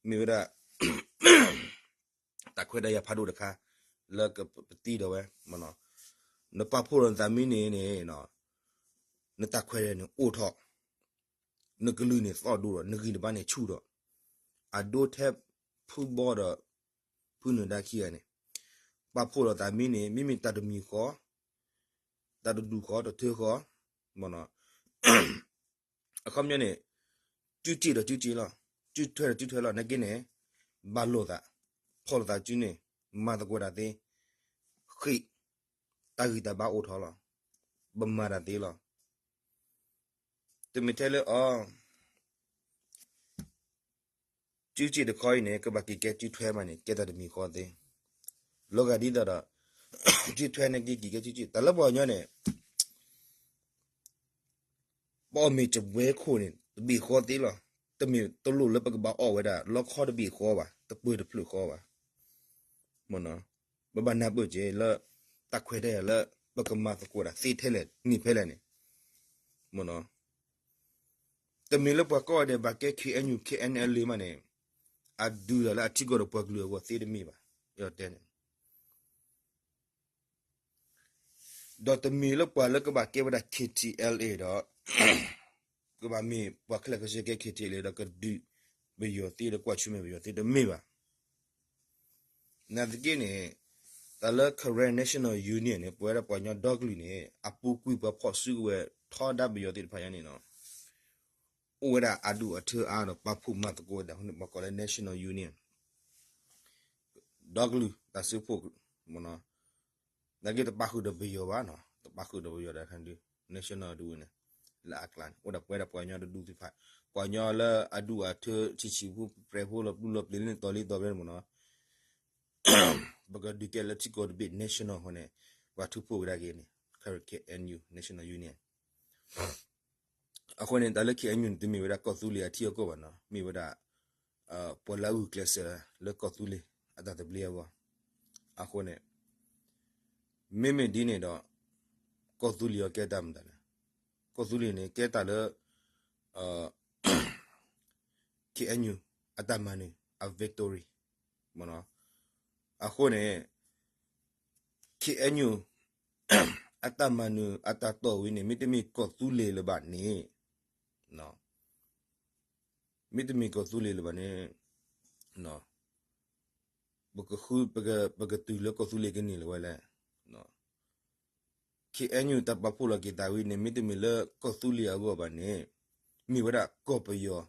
မ့ၢ်ဝဲဒၣ် တၢ်ခွဲးတၢ်ယာ်ဖးဒိၣ်တခါ လၢကပတံဒီးဝဲ နပာ်ဖှိၣ်ဒီးနသးမ့ၢ်န့ၢ်န့ၣ် နတၢ်ခွဲးတၢ်ယာ်န့ၣ်အိၣ်ထီၣ် နကလုၢ်န့ၣ်သီၣ်ဒိၣ်ဒီး နဂံၢ်တဘါန့ၣ်ဆူၣ်ဒီး အဒိထဲဖုဘီဒီး ဖုနုာ်ဒါခံဂၤန့ၣ် ပာ်ဖှိၣ်ဒီးသးမ့ၢ်န့ၢ် မ့မ့ၢ်တၢ်တမံၤဃီ တၢ်တဒူၣ်ဃီ တထၢဃီ မ့ၢ်နီၤ အခီပညီန့ၣ် စုစ့ၣ်ဒီးစုစ့ၣ်လီၤ စုထွဲဒီးစုထွဲလီၤ နာ်က့န့ၣ် ဘၣ်လိာ်သး ဖီၣ်လိာ်သးစုန့ၣ် မၤသကိးတၢ်သ့ ဃ့ၢ် တၢ်ဂံၢ်တၢ်ဘါအိၣ်ထီၣ်လီၤ ပမၤတၢ်သ့လီၤ တမ့ၢ်ထဲလၢအီၤ စုစ့ၣ်တခီအံၤန့ၣ် ကဘၣ်က့ၤကဲစုထွဲမးန့ၣ် ကဲတၢ်တမံၤဃီသ့ လီၤဂာ်ဒ်သိးဒီး စုထွဲန့ၣ်က့ၤက့ၤကဲစုစ့ၣ် တၢ်လၢပှၤကညီန့ၣ် ပအီၣ်မ့ၤစပွဲခိၣ်န့ၣ် တဘ့ၣ်ဃီသ့လီၤ. တမ့ၢ်တလိၣ်လၢပကဘၣ်အီၣ်ဝဲဒၣ် လီခီတဘ့ၣ်ဃီဘၣ်, တပၢၤတဖျၢၣ်ဃီဘၣ်. မ့ၢ်နီၤ, ပဘၣ်နၢ်ပၢၢ်က့ၤလၢ တၢ်ခွဲးတၢ်ယာ်လၢ ပကမၤသကိးတၢ်သ့ထဲလဲၣ် န့ၢ်ဖဲလဲၣ်န့ၣ်, မ့ၢ်နီၤ, တမ့ၢ်လၢပှၤကိးဂၤဒဲးဘၣ်ကဲ ခ့ၣ်အဲၣ်ယူၣ် ခ့ၣ်အဲၣ်ယူၣ် လံမးန့ၣ် အဒုးတၢ်လၢအထံကီၢ်ဒီးပှၤကလုာ်အဂီၢ်သ့တမ့ၢ်ဘၣ်, ယတဲန့ၣ် ဒီးတမ့ၢ်လၢပှၤလၢကဘၣ်ကဲဝဲဒၣ် ခ့ၣ်ထံၣ်အဲလ်အ့ ဒီး ကဘၣ်မ့ၢ်ပှၤခဲလၢာ်ခဲဆ့ကဲ ခ့ၣ်ထံၣ်အဲလ်အ့ ဒီးကဒုးပယီၤသ့ဒီးကွၢ်ဆၢၣ်မဲာ်ပယီၤသ့တမ့ၢ်ဘၣ်. နာ်သက့န့ၣ် တၢ်လၢ Karen National Union န့ၣ် ပဝဲဒၣ်ပှၤကညီဒီကလုာ်န့ၣ် အပူၤကွံာ်ပှၤဖီၣ်စုကဝဲၤထီဒါပယီၤသ့ၣ်တဖၣ်ညါန့ၣ်နီၤ အိၣ်ဝဲဒၣ်အဒူၣ်အထၢအါဒီးပာ်ဖှိၣ်မၤသကိးဝဲဒၣ် ပှၤကိးလၢ National Union ဒီကလုာ်တၢ်စုဖိ နာ်က့တပာ်ဃုာ်ဒီးပယီၤဘၣ်နီၤ, တပာ်ဃုာ်ဒီးပယီၤဒီးခါဒုး national ဒုးဝဲန့ၣ် လၢအကျါန့ၣ် အိၣ်ဒၣ်ပဝဲဒၣ်ပှၤကညီတဒူၣ်သ့ၣ်တဖၣ်, ပှၤကညီလၢအဒူၣ်အထၢ ဆံးဆံးဖိ ပြဲၤဖိလီၤပျံၤလီၤပျံၤလၢန့ၣ် တီၤလံတီၤဘဲန့ၣ်မ့ၢ်နီၤ, ပကဒုးကဲလၢထံကီၢ်တဘ့ၣ် national အဃိန့ၣ် ပှၤထုးဖှိၣ်ကဒါက့ၤန့ၣ် K N U National Union အဃိန့ၣ် တၢ်လၢ K N U န့ၣ် တမ့ၢ်ဝဲဒၣ်ကီၢ်သူလ့ၤအထံအကီၢ်ဘၣ်နီၤ, မ့ၢ်ဝဲဒၣ် ပှၤလၢအဂုာ်ကျဲးစၢးလၢကီၢ်သူလ့ၤအတၢ်သဘျ့အဂီၢ်, အဃိန့ၣ် မ့မ့ၢ်ဒ်န့ၣ်ဒီး ကီၢ်သူလ့ၤအီၤကဲတၢ်မတၤလဲၣ်. ကီၢ်သူလ့ၤန့ၣ် ကဲတၢ်လၢ KNU အတၢ်မၤနၢၤ အ victory မ့ၢ်နီၤ. အဃိန့ၣ် KNU အတၢ်မၤနၢၤအတၢ်တီၢ်ဝံၤန့ၣ် မ့တမ့ၢ်ကီၢ်သူလ့ၤလၢၤဘၣ်န့ၣ် မ့တမ့ၢ်ကီၢ်သူလ့ၤလၢၤဘၣ်န့ၣ် ပကဃု ပကတုၤလၢကီၢ်သူလ့ၤကန့ၢ်လၢၤဝဲလဲၣ်. KNU တၢ်ပာ်ဖှိၣ်လီၤက့ၤသးဝံၤန့ၣ် မ့တမ့ၢ်လၢကီၢ်သူလ့ၤအဂီၢ်ဘၣ်န့ၣ် မ့ၢ်ဝဲဒၣ်ကီၢ်ပယီၤ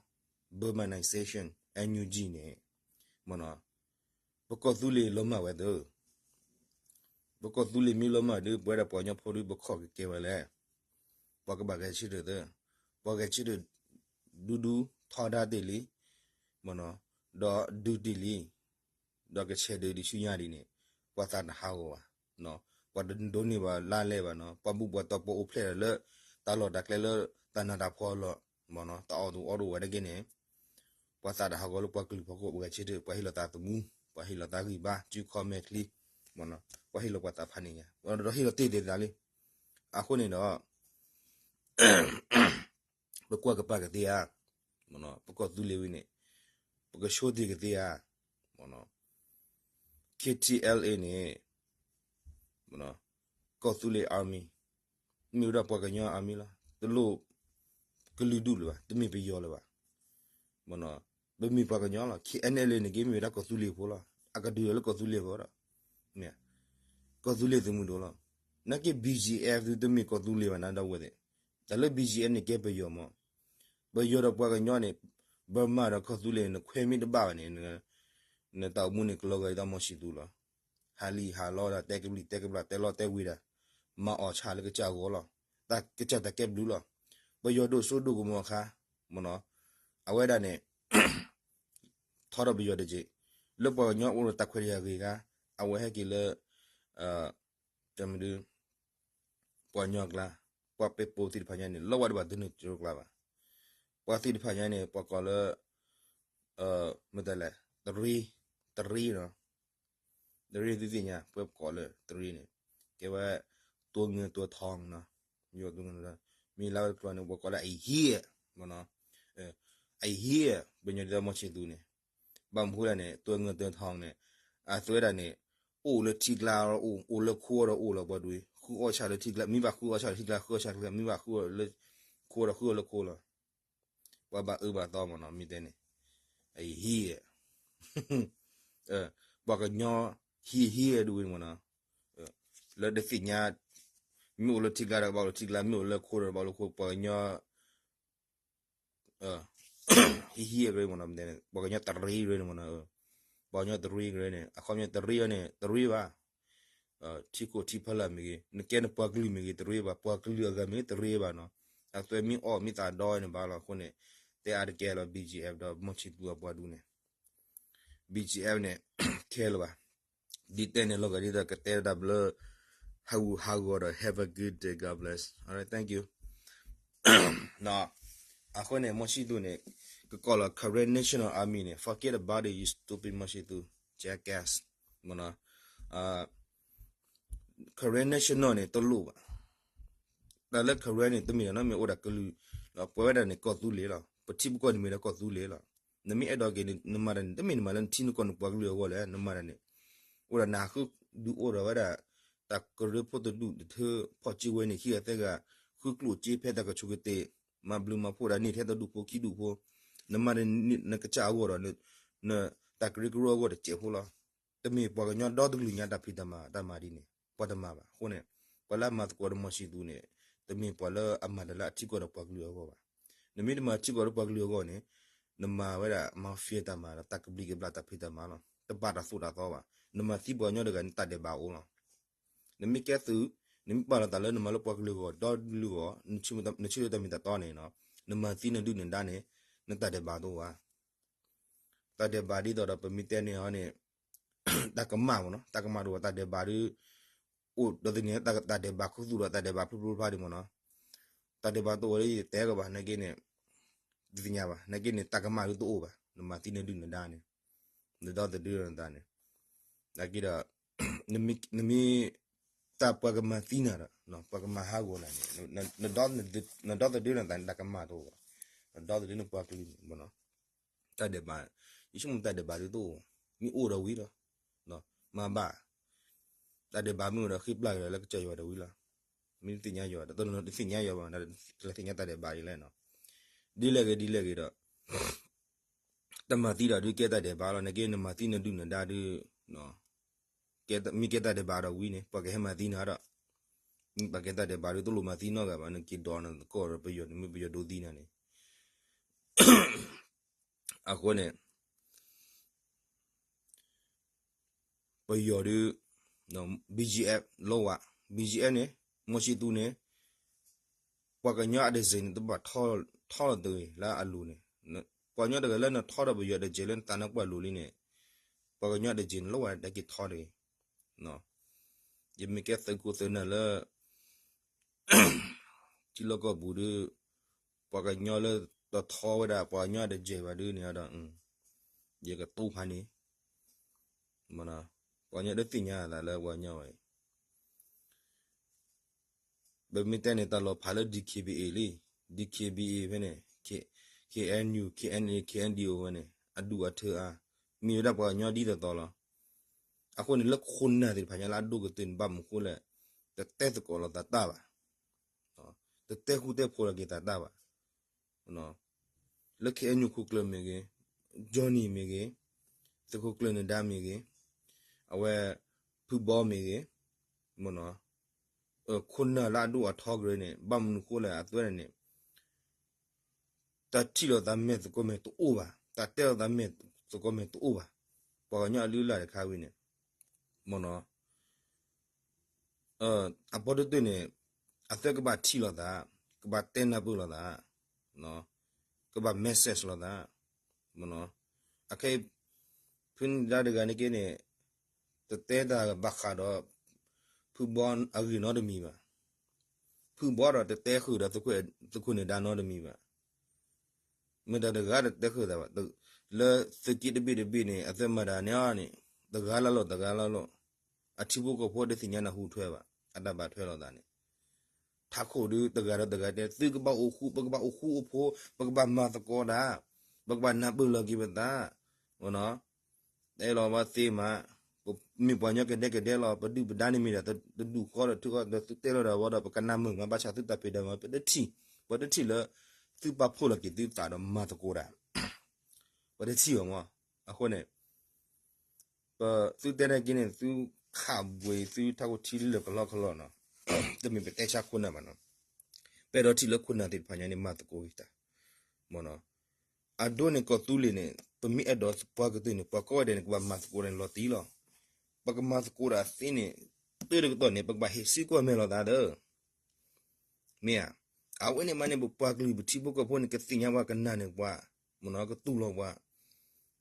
Burmanization NUG န့ၣ် မ့ၢ်နီၤ ပကီၢ်သူလ့ၤလီၤမၢ်ဝဲသၢ ပကီၢ်သူလ့ၤမ့ၢ်လီၤမၢ်ဒီး ပဝဲဒၣ်ပှၤကညီဖိဒီး ပခီၣ်ကကဲဝဲလဲၣ်. ပှၤကဘၣ်ဂဲၤဆၢထၢၣ်သၢ, ပှၤဂဲၤဆၢထၢၣ်ဒူဒူ ထီဒါတ့ၢ်လံ, မ့ၢ်နီၤ, ဒီးဒုးတ့ၢ်လံ, ဒီးကဆဲးဒုးဒံးဆူညါဒံးန့ၣ် ပှၤသးတဟးဂီၤဘၣ်. ပှၤတဒိးန့ၢ်ဘၣ်လါလဲဘၣ်နီၤ, ပှၤဘူၣ်ပှၤတီၤပှၤအိၣ်ဖျဲၣ်ဒီးလၢ တၢ်လီၢ်တၢ်ကျဲလၢ တၢ်နးတၢ်ဖှီၢ်လီၤ, မ့ၢ်နီၤ, တၢ်အီၣ်တအိၣ်ဝဲဒၣ်က့န့ၣ် ပှၤသးတဟးဂီၤလၢပှၤကလုာ်ဖီခိၣ် ပှၤဂဲၤဆၢထၢၣ် ပှၤဟ့ၣ်လီၤသးသမူ, ပှၤဟ့ၣ်လီၤသးဂံၢ်ဘါ စုခီမဲာ်ချံ, မ့ၢ်နီၤ, ပှၤဟ့ၣ်လီၤပှၤသးဖးန့ၣ်ညါ, ဒီးဟ့ၣ်လီၤတ့ၢ်တ့ၢ်သးလံ. အဃိန့ၣ်ဒီး ပကွၢ်ကပၤကသ့ဧါ, ပကီၢ်သူလ့ၤဝံၤန့ၣ် ပကဆိတ့ၢ်ကသ့ဧါ, မ့ၢ်နီၤ, KTLA န့ၣ် ကီၢ်သူလ့ၤ army မ့ၢ်ဝဲဒၣ်ပှၤကညီ army လီၤ. တလိၣ်ကလုာ်ဒူၣ်လၢၤဘၣ်, တမ့ၢ်ပယီၤလၢၤဘၣ်, မ့ၢ်နီၤ, ပမ့ၢ်ပှၤကညီလီၤ. KNLA န့ၣ်က့မ့ၢ်ဝဲဒၣ်ကီၢ်သူလ့ၤဖိလီၤ. အကဒုးလၢကီၢ်သူလ့ၤဖိဒီး ကီၢ်သူလ့ၤသုးမုၢ်ဒိၣ်လီၤ. နာ်က့ BGF သုတမ့ၢ်ကီၢ်သူလ့ၤဘၣ်နၤဒီပုၢ်ဝဲၢ်သ့ၣ်, တၢ်လၢ BGF န့ၣ်ကဲပယီၤမး, ပယီၤဒီးပှၤကညီန့ၣ်, Burma ဒီးကီၢ်သူလ့ၤန့ၣ် နခွဲမ့ၢ်တဘၣ်ဘၣ်န့ၣ်, နတၢ်အိၣ်မူန့ၣ်ကလီၤဂာ်ဒ်သိးမီၢ်ဆံၣ်သူလီၤ. ဟးလံာ်ဟးလီဒီး တဲကဘျံးတဲကဘျၣ် တဲလီၤတဲဝ့ၤဒၣ်, မၤအီၣ်ဆၣ်လၢကစၢ်ဂီၢ်လီၤ. တၢ်ကစၢ်တၢ်ကဲဘျုးလီၤ. ပယီၤဒိၣ်စိဒိၣ်ကမီၤအခါ, မ့ၢ်နီၤ, အဝဲဒၣ်န့ၣ် ထီထီၣ်ပယီၤတက့ၢ်. လၢပှၤကညီအိၣ်ဒီးတၢ်ခွဲးတၢ်ယာ်ဂ့ၤအခါ, အဝဲဟဲက့ၤလၢ တမဒု ပှၤကညီအကျါ, ပှၤပဲာ်ပိာ်သ့ၣ်တဖၣ်ညါန့ၣ် လီၤဝဲတဘၣ်သုနုာ်ကၠိကျါဘၣ်. ပှၤသ့ၣ်တဖၣ်ညါန့ၣ် ပှၤကိးလၢ မတၤလဲၣ်, တရံ, တရံနီၤ, တရံသုသ့ၣ်ညါ ပှၤကိးလၢ တရံန့ၣ် ကဲဝဲ ตัวเงินตัวทองနီၤ, မ့ၢ်လၢဝဲတကျိၤန့ၣ် ပှၤကိးလၢ အဟံၣ်, မ့ၢ်နီၤ, အဟံၣ်, ပညီဒ်သိးမီၢ်ဆံၣ်သူန့ၣ် ဘၣ်မနုၤဃိလဲၣ်န့ၣ် ตัวเงินตัวทองန့ၣ် အဝဲဒၣ်န့ၣ် အိၣ်လၢထံကျါဒီးအိၣ်, အိၣ်လၢခိဒီးအိၣ်လီၤပှၤဒ်, ဃုအီၣ်ဆၣ်လၢထံကျါ, မ့ၢ်ဘၣ်ဃုအီၣ်ဆၣ်လၢထံကျါ, ဃုအီၣ်ဆၣ်လၢထံကျါ, မ့ၢ်ဘၣ်ဃုအီၣ်လၢ ခိဒီးဃုအီၣ်လၢခိလီၤ. ပှၤဘၣ်အၢဘၣ်သီမ့ၢ်နီၤ, မ့ၢ်တဲန့ၣ် အဟံၣ်, ပှၤကညီ ဟံၣ်ဟံၣ်ဒ်ဝဲန့ၣ်မ့ၢ်နီၤ, လၢတသ့ၣ်ညါ, မ့ၢ်အိၣ်လၢထံကျါဒီးကဘၣ်အိၣ်လၢထံကျါ, မ့ၢ်အိၣ်လၢခိဒီးကဘၣ်အိၣ်လၢခိ, ပှၤကညီ ဟံၣ်ဟံၣ်အဂ့ၢ်မ့ၢ်နီၤ, ပှၤကညီတရံးအဂ့ၢ်န့ၣ်မ့ၢ်နီၤ, ပှၤကညီတရံးအဂ့ၢ်န့ၣ် အခီပညီတရံးအီၤန့ၣ် တရံးဘၣ်, ထံခိၣ်ထံဖီလာ်မ့ၢ်ဂ့ၤ, နကဲနပှၤကလုာ်မ့ၢ်ဂ့ၤ တရံးဘၣ်, ပှၤကလုာ်အဂၤမ့ၢ်ဂ့ၤ တရံးဘၣ်နီၤ, အသွဲမ့ၢ်အီၣ်မ့ၢ်သးဒီန့ၣ်ဘၣ်လီၤ. အဃိန့ၣ် တဲအါတကဲလီၤ BGF ဒီးမီၢ်ဆံၣ်သူအပှၤဒူန့ၣ် BGF န့ၣ် ခဲလၢာ်ဘၣ်. ဒ်တဲန့ၣ်လီၤဂာ်ဒ်သိးကတဲတၢ်ဘျၢ ဟးဂူာ်ဟးဂီၤဒီး have a good day, God bless, alright, thank you. အဃိန့ၣ် မီၢ်ဆံၣ်သူန့ၣ် ကကိးလီၤ Karen National Army န့ၣ် forget about it, you stupid မီၢ်ဆံၣ်သူ jackass, မ့ၢ်နီၤ, Karen National န့ၣ် တလိၣ်ဘၣ်. တၢ်လၢ Karen န့ၣ် တမ့ၢ်တၢ်နီတမံၤ အိၣ်ဒၣ်ကလုာ်, ပှဲၤဝဲဒၣ်န့ၣ် ကီၢ်သူလ့ၤလီၤ. ပထံပကီၢ်န့ၣ်မ့ၢ်ဒၣ်ကီၢ်သူလ့ၤလီၤ. နမ့ၢ်အဲၣ်ဒိးက့ၤန့ၣ် နမၤတၢ်န့ၣ် တမ့ၢ်နမၤလၢနထံနကီၢ်နပှၤကလုာ်အဂီၢ်လဲၣ်, နမၤတၢ်န့ၣ် အိၣ်ဒၣ်နဟးဃုဒုးအိၣ်ဒီးဝဲဒၣ် တၢ်ကရၢဖိတဒူၣ်တထၢ ဖီၣ်ကၠ့ဝဲန့ၣ် ခံဂၤသၢဂၤ ဃုကျိၣ်ကၠ့ဖဲတၢ်ကဆိးကတ့ၢ်, မၤဘျုးမၤဖှိၣ်ဒၣ်န့ၢ်ထဲတဒူၣ်ဖိခံဒူၣ်ဖိ, နမၤတၢ်န့ၣ် နကစၢ်အဂီၢ်ဒီး နတၢ်ကရၢကရိအဂီၢ်တစဲးဖိလီၤ. တမ့ၢ်ပှၤကညီဒီတကလုာ်ညါတၢ်ဖံးတၢ်မၤတၢ်မၤဒ်န့ၣ် ပှၤတမၤဘၣ်. အဃိန့ၣ် ပှၤလၢအမၤသကိးဒီးမီၢ်ဆံၣ်သူန့ၣ် တမ့ၢ်ပှၤလၢအမၤတၢ်လၢအထံကီၢ်ဒီးပှၤကလုာ်အဂီၢ်ဘၣ်. နမ့ၢ်တမၤထံကီၢ်ဒီးပှၤကလုာ်အဂီၢ်န့ၣ် နမၤဝဲဒၣ် mafia တၢ်မၤဒီးတၢ်ကဘျံးကဘျၣ်တၢ်ဖံးတၢ်မၤလီၤ. တဘၣ်တၢ်သိၣ်တၢ်သီဘၣ်. နမၤသံပှၤကညီတဂၤန့ၣ် တၢ်ဒဲးဘးအိၣ်လီၤ. နမ့ၢ်ကဲသုး, နမ့ၢ်ပာ်လီၤသးလၢနမၤလၢပှၤကလုာ်အဂီၢ် ဒီကလုာ်အဂီၢ်, နဆၢတၢ်မ့ၢ်တၢ်တီန့ၣ်နီၤ, နမၤသံနဒုၣ်နဒါန့ၣ် နတၢ်ဒဲးဘးတအိၣ်ဘၣ်. တၢ်ဒဲးဘးဒ်သိးဒီးပမ့ၢ်တဲန့ၣ်အီၤန့ၣ် တၢ်ကမၣ်မ့ၢ်နီၤ, တၢ်ကမၣ်တအိၣ်ဘၣ်, တၢ်ဒဲးဘးဒီး အိၣ်ဒီးသန့ၤ တၢ်ဒဲးဘးခူသူၣ်ဒီးတၢ်ဒဲးဘးဖျိဖျိဖျါဒံးမ့ၢ်နီၤ. တၢ်ဒဲးဘးတအိၣ်လၢယတဲကဘၣ် နာ်က့န့ၣ် တသ့ၣ်ညါဘၣ်, နာ်က့န့ၣ် တၢ်ကမၣ်ဒုးတအိၣ်ဘၣ်, နမၤသံနဒုၣ်နဒါန့ၣ် နဒီသဒုဒီးနသးန့ၣ်, နာ်က့ဒီး နမ့ၢ် တၢ်ပှၤကမၤသံနၤဒီး ပှၤကမၤဟးဂီၤနၤန့ၣ် နဒီသဒၢနသးန့ၣ် တၢ်ကမၣ်တအိၣ်ဘၣ်. နဒီသဒၢနပှၤကလုာ်န့ၣ် တၢ်ဒဲးဘး, ယဆိကမိၣ်တၢ်ဒဲးဘးဒုးတအိၣ်, မ့ၢ်အိၣ်ဒီးဝံၤလီၤ. မၤဘၣ်, တၢ်ဒဲးဘးမ့ၢ်အိၣ်ဒီးဃ့ပျၢ်က့ၤဒီးလၢကစၢ်ယွၤဒီးဝံၤလီၤ. မ့ၢ်တသ့ၣ်ညါယွၤဒီး တသ့ၣ်ညါယွၤဘၣ် တသ့ၣ်ညါတၢ်ဒဲးဘးအံၤလဲၣ်နီၤ. ဒ်လဲၣ်ဂ့ၤဒ်လဲၣ်ဂ့ၤဒီး တၢ်မၤသံဒီးဒုးကဲတၢ်ဒဲးဘးလီၤ. နာ်က့နမၤသံနဒုၣ်နဒါဒုး မ့ၢ်ကဲတၢ်ဒဲးဘးဒီးဝံၤန့ၣ် ပှၤကဟဲမၤသံနၤဒီး ပှၤကဲတၢ်ဒဲးဘးဒုး တလိၣ်မၤသံနီတဂၤဘၣ်. နက့ၤဒိးနသကိးဒီးပယီၤန့ၣ် မ့ၢ်ပယီၤဒိသံနၤန့ၣ် အဃိန့ၣ် ပယီၤဒုး BGF လီၤဝဲ BGF န့ၣ် မီၢ်ဆံသူန့ၣ် ပှၤကညီအတစ့န့ၣ် တဘၣ်ထီၣ်လီၤတဂ့ၤလၢအလိၤန့ၣ်, ပှၤကညီတဂၤလၢနထီၣ်ဒီးပယီၤတစ့လၢနသးနါပှၢ်လိၤလံန့ၣ် ပှၤကညီအတစ့န့ၣ် လီၤဝဲဒၣ်က့ၤထီၣ်တဂ့ၤ. ယမ့ၢ်ကဲသုးခိၣ်သုးနၢ်လၢ ထံလီၢ်ကီၢ်ပူၤဒုး ပှၤကညီလၢတထီဝဲဒၣ် ပှၤကညီတစဲးဘၣ်ဒုးန့ၣ်ဒီး ယကတူၢ်ဖးန့ၣ် ပှၤကညီတသ့ၣ်ညါအသးလၢပှၤကညီဝဲအံၤ ပမ့ၢ်တဲန့ၣ် တၢ်လီၤဖးလၢ DKBA လံ, DKBA ဖဲန့ၣ် KNU, KNA, KNDO ဝဲန့ၣ် အဒူၣ်အထၢအါ မ့ၢ်ဝဲဒၣ်ပှၤကညီဒ်သိးသိးလီၤ. အဃိန့ၣ် လၢခိၣ်နၢ်သ့ၣ်တဖၣ်ညါလၢအဒိၣ်ကတၢၢ်န့ၣ် ဘၣ်မနုၤဃိလဲၣ်, တတဲသကိးလိာ်သးတၢ်ဘၣ်, တတဲဃူတဲဖိးလိာ်က့ၤသးတၢ်ဘၣ်. လၢ KNU ခိၣ်ကျၢၢ်မ့ၢ်ဂ့ၤ, Johnny မ့ၢ်ဂ့ၤ, သုးခိၣ်ကျၢၢ်နဒါမ့ၢ်ဂ့ၤ, အဝဲ ဖုဘီမ့ၢ်ဂ့ၤ, မ့ၢ်နီၤ, ခိၣ်နၢ်လၢအဒိၣ်အထီကရၢန့ၣ် ဘၣ်မနုၤဃိလဲၣ် အသွဲန့ၣ် တၢ်ထံၣ်လိာ်သးမဲာ်သကိးမဲာ်တအိၣ်ဘၣ်, တၢ်တဲလိာ်သးမဲာ်သကိးမဲာ်တအိၣ်ဘၣ်. ပှၤကညီအလုၢ်အလၢ်တခါဝံၤန့ၣ် မ့ၢ်နီၤ, အဘီတတၢၢ်န့ၣ် အသွဲကဘၣ်ထံၣ်လိာ်သး, ကဘၣ်တဲနၢ်ပၢၢ်လိာ်သး, ကဘၣ် message လိာ်သး, မ့ၢ်နီၤ, အခဲအံၤ ဖုနဒါတဂၤန့ၣ်က့န့ၣ် တတဲတၢ်ဘၣ်ဃးဒီး ဖုဘီအဂ့ၢ်နီတမံၤဘၣ်. ဖုဘီဒီးတတဲဃုာ်ဒီး သုးခိၣ်နဒါနီတမံၤဘၣ်. မ့ၢ်တၢ်တဂၤတတဲဃုာ်သးဘၣ်. လၢသုးက့တဘ့ၣ်တဘ့ၣ်န့ၣ် အသွဲမၤတၢ်န့ၣ်အီၤန့ၣ် တဂၤလၢ်လီၤ တဂၤလၢ်လီၤ. အထံဖိကီၢ်ဖိတသ့ၣ်ညါနၢ်ဟူထွဲဘၣ်. အတၢ်ဘၣ်ထွဲလိာ်သးန့ၣ် ထးခိၣ်ဒုးတဂၤဒီးတဂၤတဲ သုကဘၣ်အိၣ်ဃူ, ပကဘၣ်အိၣ်ဃူအိၣ်ဖိး, ပကဘၣ်မၤသကိးတၢ်, ပကဘၣ်နၢ်ပၢၢ်လီၤက့ၤပသး, မ့ၢ်နီၤ, တဲလီၤဝဲသ့မး, ပမ့ၢ်ပှၤကညီကဒဲကဒဲလီၤ, ပဒုၣ်ပဒါန့ၣ်မ့ၢ်ဒၣ်တဒူၣ်ဃီဒီးထုဃီဒီးသုတဲလီၤဒီးဝဲဒီး ပကနၢ်မုာ်မး ဘၣ်ဆၣ်သုတၢ်ဖံးတၢ်မၤ ပတထံၣ်, ပတထံၣ်လၢ သုပာ်ဖှိၣ်လီၤက့ၤသုသးဒီးမၤသကိးတၢ်, ပတထံၣ်ဘၣ်မး. အဃိန့ၣ် ပသုတဲန့ၣ်က့န့ၣ် သုခးဘှံး သုထးခိၣ်ထံလၢာ်ကလီကလီနီၤ, တမ့ၢ်ပတဲဆါခိၣ်နၢ်ဘၣ်နီၤ, ပအဲၣ်ဒိးထံၣ်လၢခိၣ်နၢ်သ့ၣ်တဖၣ်ညါန့ၣ် မၤသကိးဂ့ၤတၢ်, မ့ၢ်နီၤ, အဒိန့ၣ်ကီၢ်သူလ့ၤန့ၣ် ပမ့ၢ်အဲၣ်ဒိးပှၤကတၢၢ်န့ၣ် ပှၤကိးဂၤဒဲးန့ၣ် ကဘၣ်မၤသကိးန့ၣ်လီၤတံၢ်လီၤ, ပကမၤသကိးတၢ်သ့န့ၣ် တၢ်တကတီၢ်န့ၣ် ပကဘၣ်ဟ့ၣ်စုကွၢ်မဲာ်လိာ်သးဒီး မ့ၢ်ဧါ, အဝဲန့ၣ်မးန့ၣ် ပပှၤကလုာ်ပထံဖိကီၢ်ဖိန့ၣ် ကသ့ၣ်ညါပှၤ ကနၣ်န့ၢ်ပှၤ, မ့ၢ်နီၤ, ကတူၢ်လိာ်ပှၤ,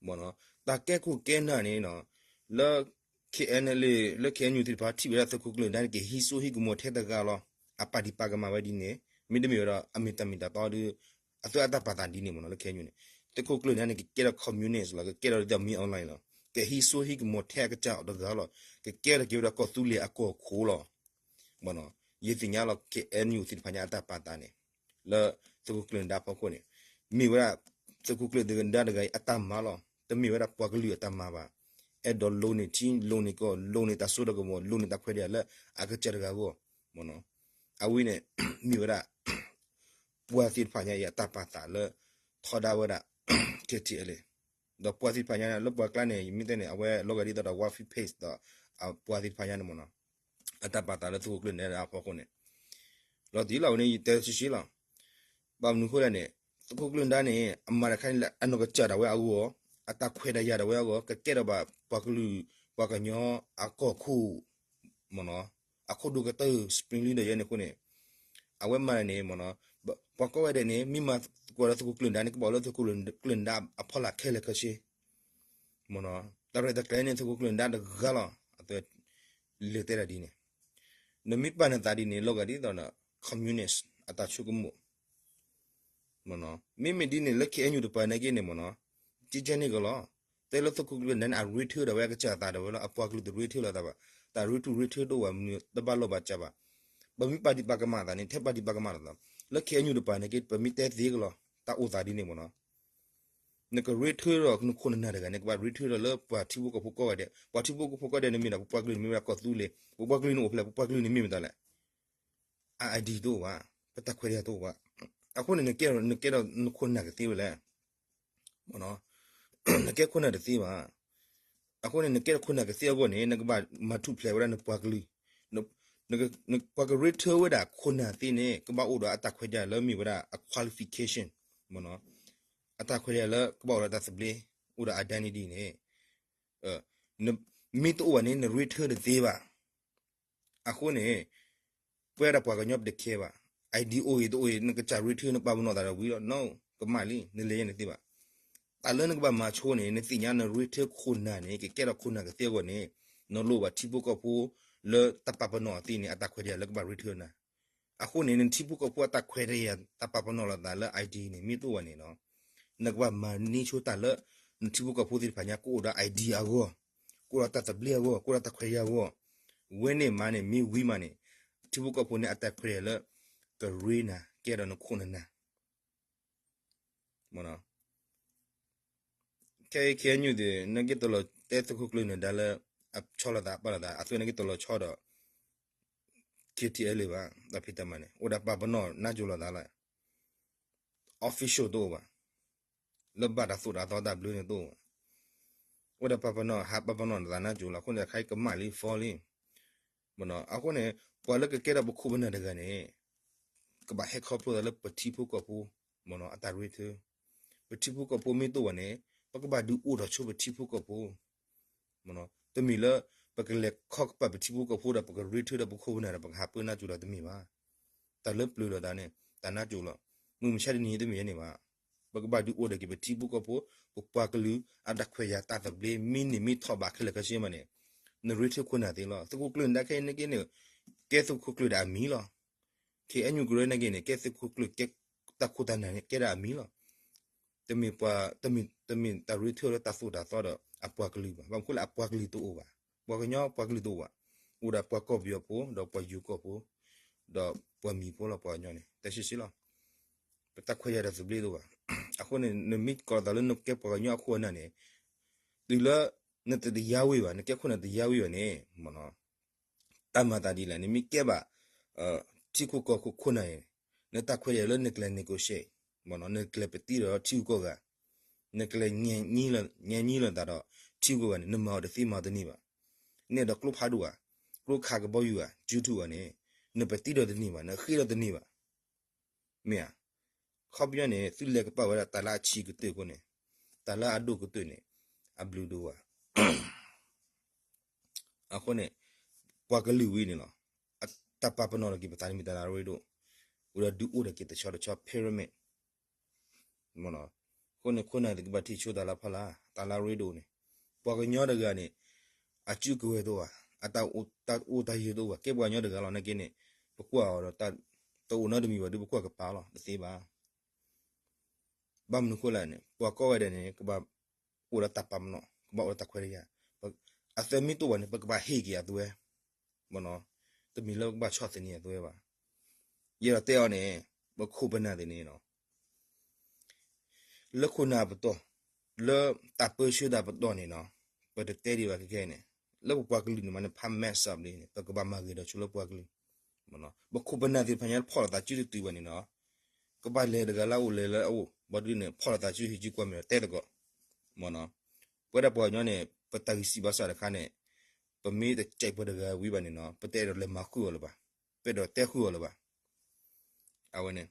မ့ၢ်နီၤ, တၢ်ကဲခိၣ်ကဲနၢ်န့ၣ်နီၤ, လၢ ခဲအံၤ လၢ ခဲအံၤ သ့ၣ်တဖၣ် ထံၣ်ဝဲဒၣ်သုးခိၣ်ကျၢၢ်နဒါန့ၣ် ကဟံးစိဟံးကမီၤထဲတဂၤလီၤ, အပာ်ဒံးပာ်ကမၣ်ဝဲဒ်န့ၣ်, မ့တမ့ၢ်ဝဲဒီး အမ့ၢ်တၢ်မ့ၢ်တၢ်တီဒီး အသွဲအတၢ်ပာ်သးဒ်န့ၣ်မ့ၢ်နီၤ လၢခဲအံၤန့ၣ်, သုးခိၣ်ကျၢၢ်နဒါန့ၣ် ကကဲထီၣ် communist လီၤ, ကကဲထီၣ်ဒ်သိး မင်းအောင်လှိုင် လီၤ, ကဟံးစိဟံးကမီၤထဲအကစၢ်တဂၤလီၤ, ကကဲထီၣ်က့ၤဝဲဒၣ်ကီၢ်သူလ့ၤအကီၢ်ခိၣ်လီၤ. မ့ၢ်နီၤ, ယသ့ၣ်ညါလီၤ ခဲအံၤ သ့ၣ်တဖၣ်ညါအတၢ်ပာ်သးန့ၣ် လၢသုးခိၣ်ကျၢၢ်နဒါအဖီခိၣ်န့ၣ်, မ့ၢ်ဝဲဒၣ် သုးခိၣ်ကျၢၢ်နဒါတဂၤအံၤအတၢ်မၤလီၤ, တမ့ၢ်ဝဲဒၣ်ပှၤကလုာ်အတၢ်မၤဘၣ်. အဲၣ်ဒိးလိၤန့ၢ်ထံ လိၤန့ၢ်ကီၢ် လိၤန့ၢ်တၢ်စိတၢ်ကမီၤ လိၤန့ၢ်တၢ်ခွဲးတၢ်ယာ်လၢအကစၢ်တဂၤအဂီၢ်, မ့ၢ်နီၤ, အဝဲန့ၣ် မ့ၢ်ဝဲဒၣ် ပှၤသ့ၣ်တဖၣ်ညါအံၤအတၢ်ပာ်သးလၢ ထီဒါဝဲဒၣ် ခဲထံအလဲၣ်, ဒီးပှၤသ့ၣ်တဖၣ်ညါန့ၣ် လၢပှၤကျါန့ၣ် ယမ့ၢ်တဲန့ၣ် အဝဲလီၤဂာ်ဒ်သိးဒီး Wildfire Page ဒီး ပှၤသ့ၣ်တဖၣ်ညါန့ၣ်မ့ၢ်နီၤ, အတၢ်ပာ်သးလၢသုးခိၣ်ကျၢၢ်နဒါအဖီခိၣ်န့ၣ် လီၤတံၢ်လီၤဝဲန့ၣ် ယတဲဆှံဆှံလီၤ. ဘၣ်မနုၤအဃိလဲၣ်န့ၣ် သုးခိၣ်ကျၢၢ်နဒါန့ၣ် အမၤတၢ်တခါန့ၣ်လၢအနီၢ်ကစၢ်ဒၣ်ဝဲအဂီၢ်, အတၢ်ခွဲးတၢ်ယာ်ဒၣ်ဝဲအဂီၢ်, ကကဲထီၣ်ဘၣ်ပှၤကလုာ် ပှၤကညီအကီၢ်ခိၣ် မ့ၢ်နီၤ, အခိၣ်ဒိၣ်ကတၢၢ် Spring Leader ယဲန့ၣ်အဃိန့ၣ်, အဝဲမၤန့ၣ်မ့ၢ်နီၤ, ပှၤကိးဂၤဒဲးန့ၣ် မ့ၢ်မၤသကိးဒီးသုးခိၣ်ကျၢၢ်နဒါန့ၣ် ကဘၣ်အိၣ်လၢသုးခိၣ်ကျၢၢ်နဒါအဖီလာ်ခဲလၢာ်ခဲဆ့ မ့ၢ်နီၤ, တၢ်ရဲၣ်တၢ်ကျဲၤန့ၣ် သုးခိၣ်ကျၢၢ်နဒါတဂၤလီၤ. အဝဲလဲၤတဲဒၣ်ဒ်န့ၣ်, နမ့ၢ်ပာ်နသးဒ်န့ၣ် လီၤဂာ်ဒ်သိးဒီး communist အတၢ်ဆိကမိၣ် မ့မ့ၢ်ဒ်န့ၣ် လၢ ခဲအံၤယူၣ် တပၤန့ၣ်က့န့ၣ်မ့ၢ်နီၤ, ကဲကဲန့ၣ်ကလီၤ. တဲလၢသုးခိၣ်ကျၢၢ်နဒါန့ၣ် အရ့ထၢဒၣ်ဝဲအကစၢ်အသးဒၣ်ဝဲလီၤ. အပှၤကလုာ်တရ့ထၢလီၤသးဘၣ်. တၢ်ရ့ထူရ့ထၢတအိၣ်ဘၣ်, မနုၤတဘၣ်လီၢ်ဘၣ်စးဘၣ်. ပမ့ၢ်ပာ်ဒံးပာ်ကမၣ်သးန့ၣ် ထဲပာ်ဒံးပာ်ကမၣ်သးလီၤ. လၢ ခ့ၣ်အဲၣ်ယူၣ် တပၤန့ၣ်က့ ပမ့ၢ်တဲသ့ကလီၤ တၢ်အိၣ်သးဒ်န့ၣ်မ့ၢ်နီၤ. နကရ့ထၢဒီးနခိၣ်နနၢ်တဂၤန့ၣ် ကဘၣ်ရ့ထၢဒီးလၢပှၤထံဖိကီၢ်ဖိကိးဂၤဒဲး, ပှၤထံဖိကီၢ်ဖိကိးဂၤဒဲးန့ၣ်မ့ၢ်ဒၣ် ပပှၤကလုာ်န့ၣ်မ့ၢ်ဝဲဒၣ်ကီၢ်သူလ့ၤ, ပပှၤကလုာ်န့ၣ်အိၣ်ဖဲလဲၣ်, ပပှၤကလုာ်န့ၣ်မ့ၢ်မတၤလဲၣ်. အ ID တအိၣ်ဘၣ်, ပတၢ်ခွဲးတၢ်ယာ်တအိၣ်ဘၣ်. အဃိန့ၣ် နကဲဒီးနခိၣ်နနၢ်ကသ့ဝဲလဲၣ်. နကဲခိၣ်နၢ်တသ့ဘၣ်. အဃိန့ၣ် နကဲခိၣ်နၢ်ကသ့အဂီၢ်န့ၣ် နကဘၣ်မၤထူၣ်ဖျဲးဝဲဒၣ်နပှၤကလုာ်, ပှၤကရ့ထၢဝဲဒၣ်ခိၣ်နၢ်သ့န့ၣ် ကဘၣ်အိၣ်ဒီးအတၢ်ခွဲးတၢ်ယာ်လၢမ့ၢ်ဝဲဒၣ်အ qualification မ့ၢ်နီၤ, အတၢ်ခွဲးတၢ်ယာ်လၢကဘၣ်အိၣ်ဒီးတၢ်သဘျ့, အိၣ်ဒီး identity န့ၣ်, မ့ၢ်တအိၣ်ဘၣ်န့ၣ် နရ့ထၢတသ့ဘၣ်. အဃိန့ၣ် ပဝဲဒၣ်ပှၤကညီပတ care ဘၣ်, ID အိၣ်ဂ့ၤတအိၣ်ဂ့ၤ နကစၢ်ရ့ထၢနပာ်ပနီၣ်သးဒီးဝံၤလီၤ, no, ကမၣ်လံ နလဲၤယဲၢ်နသ့ဘၣ်. တၢ်လၢနကဘၣ်မၤဆိန့ၣ် နသ့ၣ်ညါနရ့ထၢခိၣ်နၢ်န့ၣ် ကကဲထီၣ်ခိၣ်နၢ်ကသ့အဂီၢ်န့ၣ် နလိၣ်ဘၣ်ထံဖိကီၢ်ဖိလၢတၢ်ပာ်ပနီၣ်အီၤသ့န့ၣ် အတၢ်ခွဲးတၢ်ယာ်လၢကဘၣ်ရ့ထၢနၤ. အဃိန့ၣ် နထံဖိကီၢ်ဖိအတၢ်ခွဲးတၢ်ယာ်တၢ်ပာ်ပနီၣ်လိာ်သးလၢ ID န့ၣ် မ့ၢ်တအိၣ်ဘၣ်န့ၣ်နီၤ, နကဘၣ်မၤန့ၢ်ဆိတၢ်လၢ နထံဖိကီၢ်ဖိသ့ၣ်တဖၣ်ညါ ကအိၣ်ဒီး ID အဂီၢ်, ကအိၣ်ဒီးတၢ်သဘျ့အဂီၢ်, ကအိၣ်ဒီးတၢ်ခွဲးတၢ်ယာ်အဂီၢ်, ဝဲန့ၣ်မးန့ၣ် မ့ၢ်ဝံၤမးန့ၣ် ထံဖိကီၢ်ဖိန့ၣ် အတၢ်ခွဲးတၢ်ယာ်လၢ ကရ့နၤ ကဲဒီးနခိၣ်နနၢ် ခဲအံၤ ခ့ၣ်အဲၣ်ယူၣ် သ့ၣ် နက့ၤတလီၤတဲသုးခိၣ်ကျၢၢ်နဒါလၢ အဆီလီၤသး အပာ်လီၤသး အသုးနက့ၤတလီၤဆီဒီး KTLA ဘၣ်, တၢ်ဖံးတၢ်မၤန့ၣ် အိၣ်ဒၣ်ပာ်ပနီၣ်နါစိၤလိာ်သးလီၤ. official တအိၣ်ဘၣ်, လၢဘၣ်တၢ်သိၣ်တၢ်သီတၢ်ဘျၢန့ၣ်တအိၣ်ဘၣ်. အိၣ်ဒၣ်ပာ်ပနီၣ် ဟးပာ်ပနီၣ်နသးနါစိၤလီၤ. အဃိန့ၣ် တခါအံၤကမၣ်လံ fall လံ. အဃိန့ၣ် ပှၤလၢကကဲထီၣ်ပခိၣ်ပနၢ်တဂၤန့ၣ် ကဘၣ်ဟဲခီဖျိသးလၢပထံဖိကီၢ်ဖိ အတၢ်ရ့ထၢ. ပထံဖိကီၢ်ဖိမ့ၢ်တအိၣ်ဘၣ်န့ၣ် ပကဘၣ်ဒုးအိၣ်ထီၣ်ဆိပထံဖိကီၢ်ဖိ. တမ့ၢ်လၢ ပကလဲၤခီကပၤပထံဖိကီၢ်ဖိဒီး ပကရ့ထၢဒီးပခိၣ်ပနၢ်ဒီး ပကဟးပၢနါစိၤဒီး တမ့ၢ်ဘၣ်. တၢ်လၢပျၢၤလိာ်သးန့ၣ် တၢ်နါစိၤလီၤ. မုၢ်မဆါတနံၤအံၤတမ့ၢ်န့ၣ်ဘၣ်. ပကဘၣ်ဒုးအိၣ်ဒီးက့ၤပထံဖိကီၢ်ဖိ, ပပှၤကလုာ်အတၢ်ခွဲးတၢ်ယာ်တၢ်သဘျ့ မ့ၢ်န့ၢ်မ့ၢ်ထီၣ်ဘးခဲလၢာ်ခဲဆ့မးန့ၣ် နရ့ထၢခိၣ်နၢ်သ့လီၤ. သုးခိၣ်ကျၢၢ်နဒါခဲအံၤနက့န့ၣ် ကဲသုးခိၣ်ကျၢၢ်ဒီးအမံၤလီၤ. ခ့ၣ်အဲၣ်ယူၣ် ကရၢနက့န့ၣ် ကဲသုးခိၣ်ကျၢၢ် ကဲတၢ်ခိၣ်တၢ်နၢ်န့ၣ် ကဲဒၣ်အမံၤလီၤ. တမ့ၢ်ပှၤ, တမ့ၢ်, တမ့ၢ်တၢ်ရ့ထၢလၢတၢ်သိၣ်တၢ်သီဒီးအပှၤကလုာ်ဘၣ်. ဘၣ်မနုၤဃိလၢအပှၤကလုာ်တအိၣ်ဘၣ်. ပှၤကညီပှၤကလုာ်တအိၣ်ဘၣ်. အိၣ်ဒၣ်ပှၤကီၢ်ပယီၤဖိ ဒီးပှၤယိၤကီၢ်ဖိ ဒီးပှၤမံၤဖိလီၤ. ပှၤကညီန့ၣ် တဲဆံးဆံးလီၤ. ပတၢ်ခွဲးတၢ်ယာ်တၢ်သဘျ့တအိၣ်ဘၣ်. အဃိန့ၣ် နမ့ၢ်ကိးသးလၢနကဲပှၤကညီအခိၣ်အနၢ်န့ၣ် တုၤလၢ နတယါဝံၤဘၣ်, နကဲခိၣ်နၢ်တယါဝံၤဘၣ်န့ၣ် တၢ်မၤသးဒ်လဲၣ်, နမ့ၢ်ကဲဘၣ် ထံခိၣ်ကီၢ်ခိၣ်ခိၣ်နၢ်န့ၣ် နတၢ်ခွဲးတၢ်ယာ်လၢနကလဲၤ negotiate, နကလဲၤပတံဒီးထံဂုၤကီၢ်ဂၤ, နကလဲၤ ညှိနှိုင်းလိာ်သးဒီးထံဂုၤကီၢ်ဂၤန့ၣ် နမၤအီၤတသ့မၤအီၤတန့ၢ်ဘၣ်. နအဲၣ်ဒိးကျိဖးဒိၣ်ဧါ, ကျိခးကဘီယူၤဧါ, ကၠူထူဧါန့ၣ် နပတံဒီးတန့ၢ်ဘၣ်, နဃ့ဒီးတန့ၢ်ဘၣ်. မ့ၢ်ဧါ. ခီပညီန့ၣ် သုလဲၤကပာ်ဝဲဒၣ်တၢ်လၢအဆံးကတၢၢ်အဃိန့ၣ်, တၢ်လၢအဒိၣ်ကတၢၢ်န့ၣ် အဘျုးဒိၣ်ဘၣ်. အဃိန့ၣ် ပှၤကလုာ်ဝံၤန့ၣ်လီၤ, တၢ်ပာ်ပနီၣ်လီၤက့ၤပသးန့ၣ်မ့ၢ်တၢ်လၢအရ့ဒိၣ်, အိၣ်ဒီးဒုးအိၣ်ဒီးက့ၤတဆီတဆီ pyramid. အဃိန့ၣ် ခိၣ်နၢ်သ့ၣ်ကဘၣ်ထံၣ်ဆိတၢ်လၢဖီလာ်, တၢ်လၢအရ့ဒိၣ်န့ၣ်, ပှၤကညီတဂၤန့ၣ် အစုကဝဲၤတအိၣ်ဘၣ်, အတၢ်အိၣ်တၢ်ယၢၤတအိၣ်ဘၣ်, ကဲပှၤကညီတဂၤလီၤ. နာ်က့န့ၣ် ပကွၢ်အီၤဒီး တအိၣ်နီတမံၤဘၣ်ဒီး ပကွၢ်ကပၤလီၤ, တသ့ဘၣ်. ဘၣ်မနုၤဃိလဲၣ်န့ၣ် ပှၤကိးဂၤဒဲးန့ၣ် ကဘၣ်အိၣ်ဒီးတၢ်ပာ်ပနီၣ်, ကဘၣ်အိၣ်ဒီးတၢ်ခွဲးတၢ်ယာ်, အသုးမ့ၢ်တအိၣ်ဘၣ်န့ၣ် ပကဘၣ်ဟ့ၣ်က့ၤအသုးဝဲ, တမ့ၢ်လၢပကဘၣ်ဆီၣ်သနံးအသုးဝဲဘၣ်. ယအဲၣ်ဒိးတဲအီၤန့ၣ် ပခိၣ်ပနၢ်သ့ၣ်န့ၣ် လၢခိၣ်နၢ်အပတီၢ်, လၢတၢ်ပၢဆှၢတၢ်ပတီၢ်န့ၣ်နီၤ, ပတတဲဒံးဘၣ်ခဲခဲန့ၣ်, လၢပပှၤကလုာ်န့ၣ်မးန့ၣ် ဖး mess up လံန့ၣ် ပကဘၣ်မၤဂ့ၤဒီးဆိလၢပှၤကလုာ်. ပခိၣ်ပနၢ်သ့ၣ်တဖၣ်ညါတဖီၣ်လိာ်သးစုတတုၤဘၣ်န့ၣ်နီၤ, ကဘၣ်လဲၤတဂၤလၢအအိၣ်လဲၤလၢအအိၣ်, ဘၣ်ဒုးန့ၣ် ဖီၣ်လိာ်သးစုဟ့ၣ်စုကွၢ်မဲာ်ဒီးတဲသကိး, မ့ၢ်နီၤ, ပဝဲဒၣ်ပှၤကညီန့ၣ် ပတၢ်ဂံၢ်စၢ်ဘါစၢ်တခါန့ၣ်, ပမ့ၢ်တကဲပှၤတဂၤဝံၤဘၣ်န့ၣ်နီၤ ပတအဲၣ်ဒိးလဲၤမၤဃုာ်အီၤလၢၤဘၣ်, ပအဲၣ်ဒိးတဲဃုာ်အီၤလၢၤဘၣ်. အဝဲန့ၣ်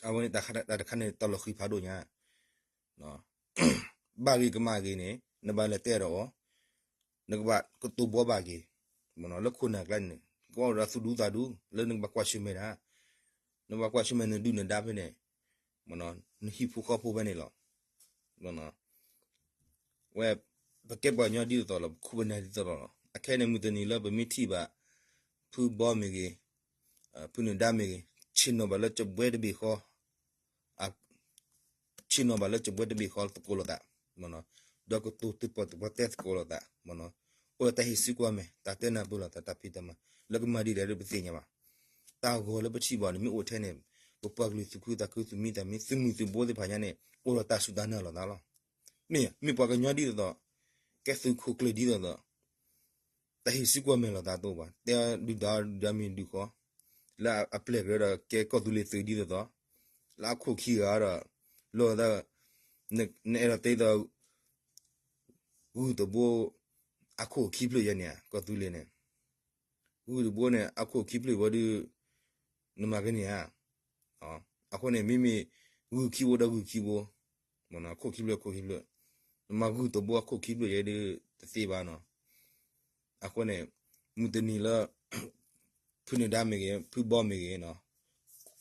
အဝဲန့ၣ်တၢ်တခါန့ၣ် တၢ်လီၤဃံၤဖးဒိၣ်ညါ, ဘၣ်ဂ့ၤကမၣ်ဂ့ၤန့ၣ် နဘၣ်လဲၤတဲဒီးအီၤ, နကဘၣ်ကတိၤဘှီဘၣ်က့ၤ, လၢခိၣ်နၢ်ကျါန့ၣ် ကဘၣ်အိၣ်ဒီးသူၣ်ဒူသးဒူ လၢနကဘၣ်ကွၢ်ဆၢၣ်မဲာ်တၢ်, နဘၣ်ကွၢ်ဆၢၣ်မဲာ်နဒုၣ်နဒါဖဲန့ၣ်, နဟံၣ်ဖိဃီဖိဖဲန့ၣ်လီၤ. ဝဲ ပကဲပှၤကညီဒ်သိးသိးလီၤ, ပခိၣ်ပနၢ်ဒ်သိးသိးလီၤ. အခဲအံၤန့ၣ် မုၢ်တနံၤလၢပမ့ၢ်ထံၣ်ဘၣ် ဖုဘီမ့ၢ်ဂ့ၤ, ဖုနၢၤဒါမ့ၢ်ဂ့ၤ, ဆ့ၣ်နီၤဘၣ်လၢကဘှဲတဘ့ၣ်ဃီ, ဆ့ၣ်နီၤဘၣ်လၢကဘှဲတဘ့ၣ်ဃီသကိးလိာ်သး, ဒီးကတိၤသပှၢ်တပှၢ်တဲသကိးလိာ်သး, မ့ၢ်နီၤ, အိၣ်ဒီးတၢ်ဟ့ၣ်စုကွၢ်မဲာ် တၢ်တဲနၢ်ပၢၢ်လိာ်သး တၢ်ဖံးတၢ်မၤ လၢကမၤဒ်လဲၣ်ဒီးပသ့ၣ်ညါဘၣ်. တၢ်ဂီၤလၢပထံၣ်ဘၣ်န့ၣ် မ့ၢ်အိၣ်ထဲန့ၣ် ပပှၤကလုာ်သူၣ်ခုသးခု သူၣ်မံသးမံ သုးမုၢ်သံၣ်ဘိသ့ၣ်တဖၣ်ညါန့ၣ် အိၣ်ဒီးတၢ်စူၢ်တၢ်နာ်လိာ်သးလီၤ. မ့ၢ် မ့ၢ်ပှၤကညီဒ်သိးသိး ကဲသုးခိၣ်ကျၢၢ်ဒ်သိးသိး တၢ်ဟ့ၣ်စုကွၢ်မဲာ်လိာ်သးတအိၣ်ဘၣ်. တဲဒုၣ်ဒါဒုၣ်ဒါမ့ၢ်ဒုးဃီ လၢအပျဲၢ်ကရၢဒီး ကဲကီၢ်သူလ့ၤသုးဒ်သိးသိး လၢအခိၣ်ခံဂၤဒီး လီၤသး နအဲၣ်ဒိးတဲသိး ဂုၢ်တဘိ အခိၣ်ခံဖျၢၣ်ယဲန့ၣ် ကီၢ်သူလ့ၤန့ၣ် ဂုၢ်တဘိန့ၣ် အခိၣ်ခံဖျၢၣ်ဝဲဒုး နမၤကန့ၢ်ဧါ. အဃိန့ၣ် မ့မ့ၢ်ဂုၢ်ခံဘိဒီးဂုၢ်ခံဘိ ခိၣ်ခံဖျၢၣ်ခိၣ်ခံဖျၢၣ် နမၤဂုၢ်တဘိအခိၣ်ခံဖျၢၣ်ယဲဒုး တသ့ဘၣ်နီၤ. အဃိန့ၣ် မုၢ်တနံၤလၢ ဖုနဒါမ့ၢ်ဂ့ၤ ဖုဘီမ့ၢ်ဂ့ၤနီၤ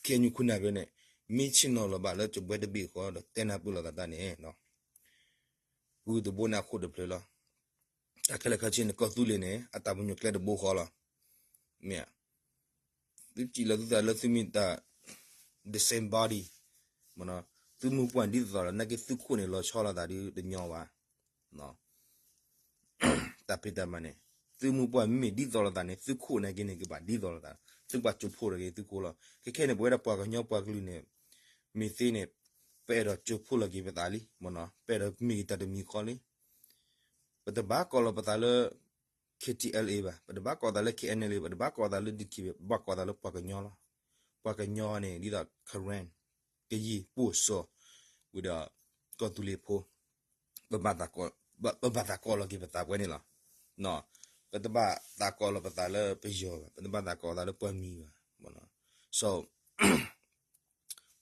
ခဲအံၤခိၣ်နၢ်က့န့ၣ် မ့ၢ်ဆ့ၣ်နီၤလီၤဘၣ်လၢကပွဲတဘ့ၣ်ဃီဒီး တဲနၢ်ပၢၢ်လိာ်သးတၢ်န့ၣ် ဂုၢ်တဘိန့ၣ်အခိၣ်တဖျၢၣ်လီၤ. တၢ်ခဲလၢာ်ခဲဆ့န့ၣ် ကီၢ်သူလ့ၤန့ၣ် အတၢ်ပညိၣ်ကျဲတဘိဃီလီၤ. မ့ၢ် သုစံးလီၤသုသးလၢသုမ့ၢ်တၢ် the same body မ့ၢ်နီၤ သုမူပှၢ်ဒ်သိးသိးလီၤ နာ်က့သုခိၣ်န့ၣ် လီၤဆီလိာ်သးဒုးတညီဘၣ်. တၢ်ဖံးတၢ်မၤန့ၣ် သုမူပှၢ်မ့မ့ၢ်ဒ်သိးလိာ်သးန့ၣ် သုခိၣ်နာ်က့န့ၣ် ကဘၣ်ဒ်သိးလိာ်သး သုကဘၣ်ကၠိဖှိၣ်လီၤက့ၤသုခိၣ်လီၤ. ခဲခဲန့ၣ် ပဝဲဒၣ်ပှၤကညီပှၤကလုာ်န့ၣ် မ့ၢ်သ့န့ၣ် ပအဲၣ်ဒိးကၠိဖှိၣ်လီၤက့ၤပသးလံ မ့ၢ်နီၤ ပအဲၣ်ဒိးမ့ၢ်ဂ့ၤတၢ်တမံၤဃီလံ ပတဘၣ်ကိးလီၤပသးလၢ K T L A ဘၣ်, ပတဘၣ်ကိးသးလၢ K N L A ဘၣ်, ပတဘၣ်ကိးသးလၢ D K B A ဘၣ်, ပဘၣ်ကိးသးလၢပှၤကညီလီၤ. ပှၤကညီန့ၣ် ဒ်သိး Karen ကယံာ်ပိၢ်စီၤ ဝံၤဒီး ကီၢ်သူလ့ၤဖိ ပဘၣ်သးကိးလီၤက့ၤပသးပှဲၤန့ၣ်လီၤ. ပတဘၣ်သးကိးလီၤပသးလၢပယီၤဘၣ်, ပတဘၣ်သးကိးသးလၢပှၤမံၤဘၣ်. So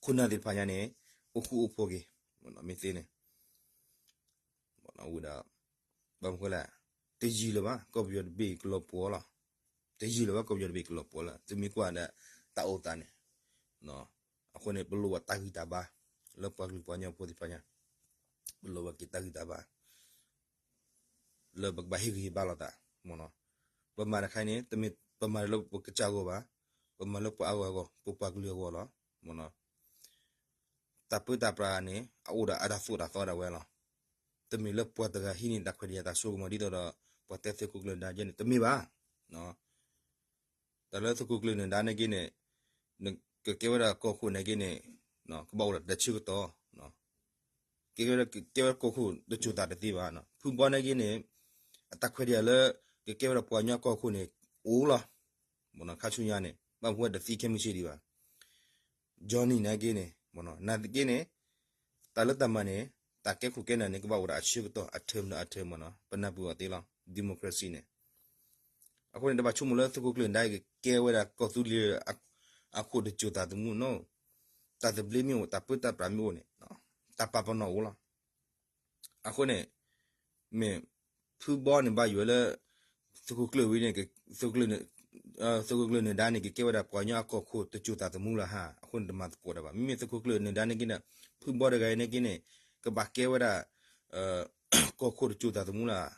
ခိၣ်နၢ်သ့ၣ်တဖၣ်ညါန့ၣ် အိၣ်ဃူအိၣ်ဖိးက့ၤ မ့ၢ်သ့န့ၣ် ဝံၤဒီး ဘၣ်မနုၤဃိလဲၣ်, တယံာ်လၢၤဘၣ် ကီၢ်ပယီၤတဘ့ၣ်ကလီၤပှီၤလီၤ. တယံာ်လၢၤဘၣ် ကီၢ်ပယီၤတဘ့ၣ်ကလီၤပှီၤလီၤ သုမ့ၢ်ကွၢ်ဒီးတၢ်အိၣ်သးန့ၣ်. အဃိန့ၣ် ပလိၣ်ဘၣ်တၢ်ဂံၢ်တၢ်ဘါ လၢပှၤကလုာ်ပှၤကညီဖိသ့ၣ်တဖၣ်ညါ ပလိၣ်ဘၣ်က့ၤတၢ်ဂံၢ်တၢ်ဘါ လၢပကဘၣ်ဟ့ၣ်ဂံၢ်ဟ့ၣ်ဘါလိာ်သး မ့ၢ်နီၤ. ပမၤတခါန့ၣ် တမ့ၢ်ပမၤလၢပကစၢ်ဂီၢ်ဘၣ်, ပမၤလၢပှၤအါဂၤအဂီၢ် ပပှၤကလုာ်အဂီၢ်လီၤ မ့ၢ်နီၤ. တၢ်ပၢတၢ်ပြးန့ၣ် အအိၣ်ဒီးအတၢ်သိၣ်တၢ်သီဒၣ်ဝဲလီၤ. တမ့ၢ်လၢပှၤတဂၤဟံးန့ၢ်တၢ်ခွဲးတၢ်ယာ်တၢ်စိကမီၤဒ်သိးဒီး ပှၤတဲသုးခိၣ်ကျၢၢ်နဒါယဲန့ၣ် တမ့ၢ်ဘၣ်. တၢ်လၢသုးခိၣ်ကျၢၢ်နဒါန့ၣ်က့န့ၣ် ကကဲဝဲဒၣ်ကီၢ်ခိၣ်န့ၣ်က့န့ၣ် ကဘၣ်အိၣ်ဒီးတၢ်ဆၢကတီၢ် ကဲဝဲဒၣ်ကီၢ်ခိၣ်တစိၤသးတသ့ဘၣ်. ဖုဘီန့ၣ်က့န့ၣ် အတၢ်ခွဲးတၢ်ယာ်လၢ ကကဲဝဲဒၣ်ပှၤကညီကီၢ်ခိၣ်န့ၣ် အိၣ်လီၤ. ခါဆူညါန့ၣ် ဘၣ်မနုၤတသံခဲမုၢ်ဆ့ၣ်ဒံးဘၣ်. Johnny န့ၣ်က့န့ၣ် နာ်သက့န့ၣ် တၢ်လၢတၢ်မၤန့ၣ် တၢ်ကဲခိၣ်ကဲနၢ်န့ၣ် ကဘၣ်အိၣ်ဒီးအဆၢကတီၢ် အ term ဒီးအ term မ့ၢ်နီၤ ပနၢ်ပၢၢ်အီၤသ့လီၤ democracy န့ၣ်. အဃိန့ၣ် တဘၣ်ဆိကမိၣ်လၢသုးခိၣ်ကျၢၢ်နဒါကကဲဝဲဒၣ်ကီၢ်သူလ့ၤ အခိၣ်တစိၤသးသမူနီၤ. တၢ်သဘျ့မ့ၢ်အိၣ် တၢ်ပၢတၢ်ပြးမ့ၢ်အိၣ်န့ၣ် တၢ်ပာ်ပနီၣ်အိၣ်လီၤ. အဃိန့ၣ် မ့ၢ်ဖုဘီန့ၣ်ဘၣ်ယိၣ်ဝဲလၢ သုးခိၣ်ကျၢၢ်ဝံၤန့ၣ် သုးခိၣ်ကျၢၢ်နဒါန့ၣ် ကကဲဝဲဒၣ်ပှၤကညီအကီၢ်ခိၣ်တစိၤသးသမူလၢၤဧါ. အဃိန့ၣ် တမၤသကိးတၢ်ဘၣ်. မ့မ့ၢ်သုးခိၣ်ကျၢၢ်နဒါန့ၣ်က့န့ၣ် ဖုဘီတဂၤအံၤန့ၣ်က့န့ၣ် ကဘၣ်ကဲဝဲဒၣ် ကီၢ်ခိၣ်တစိၤသးသမူလၢၤ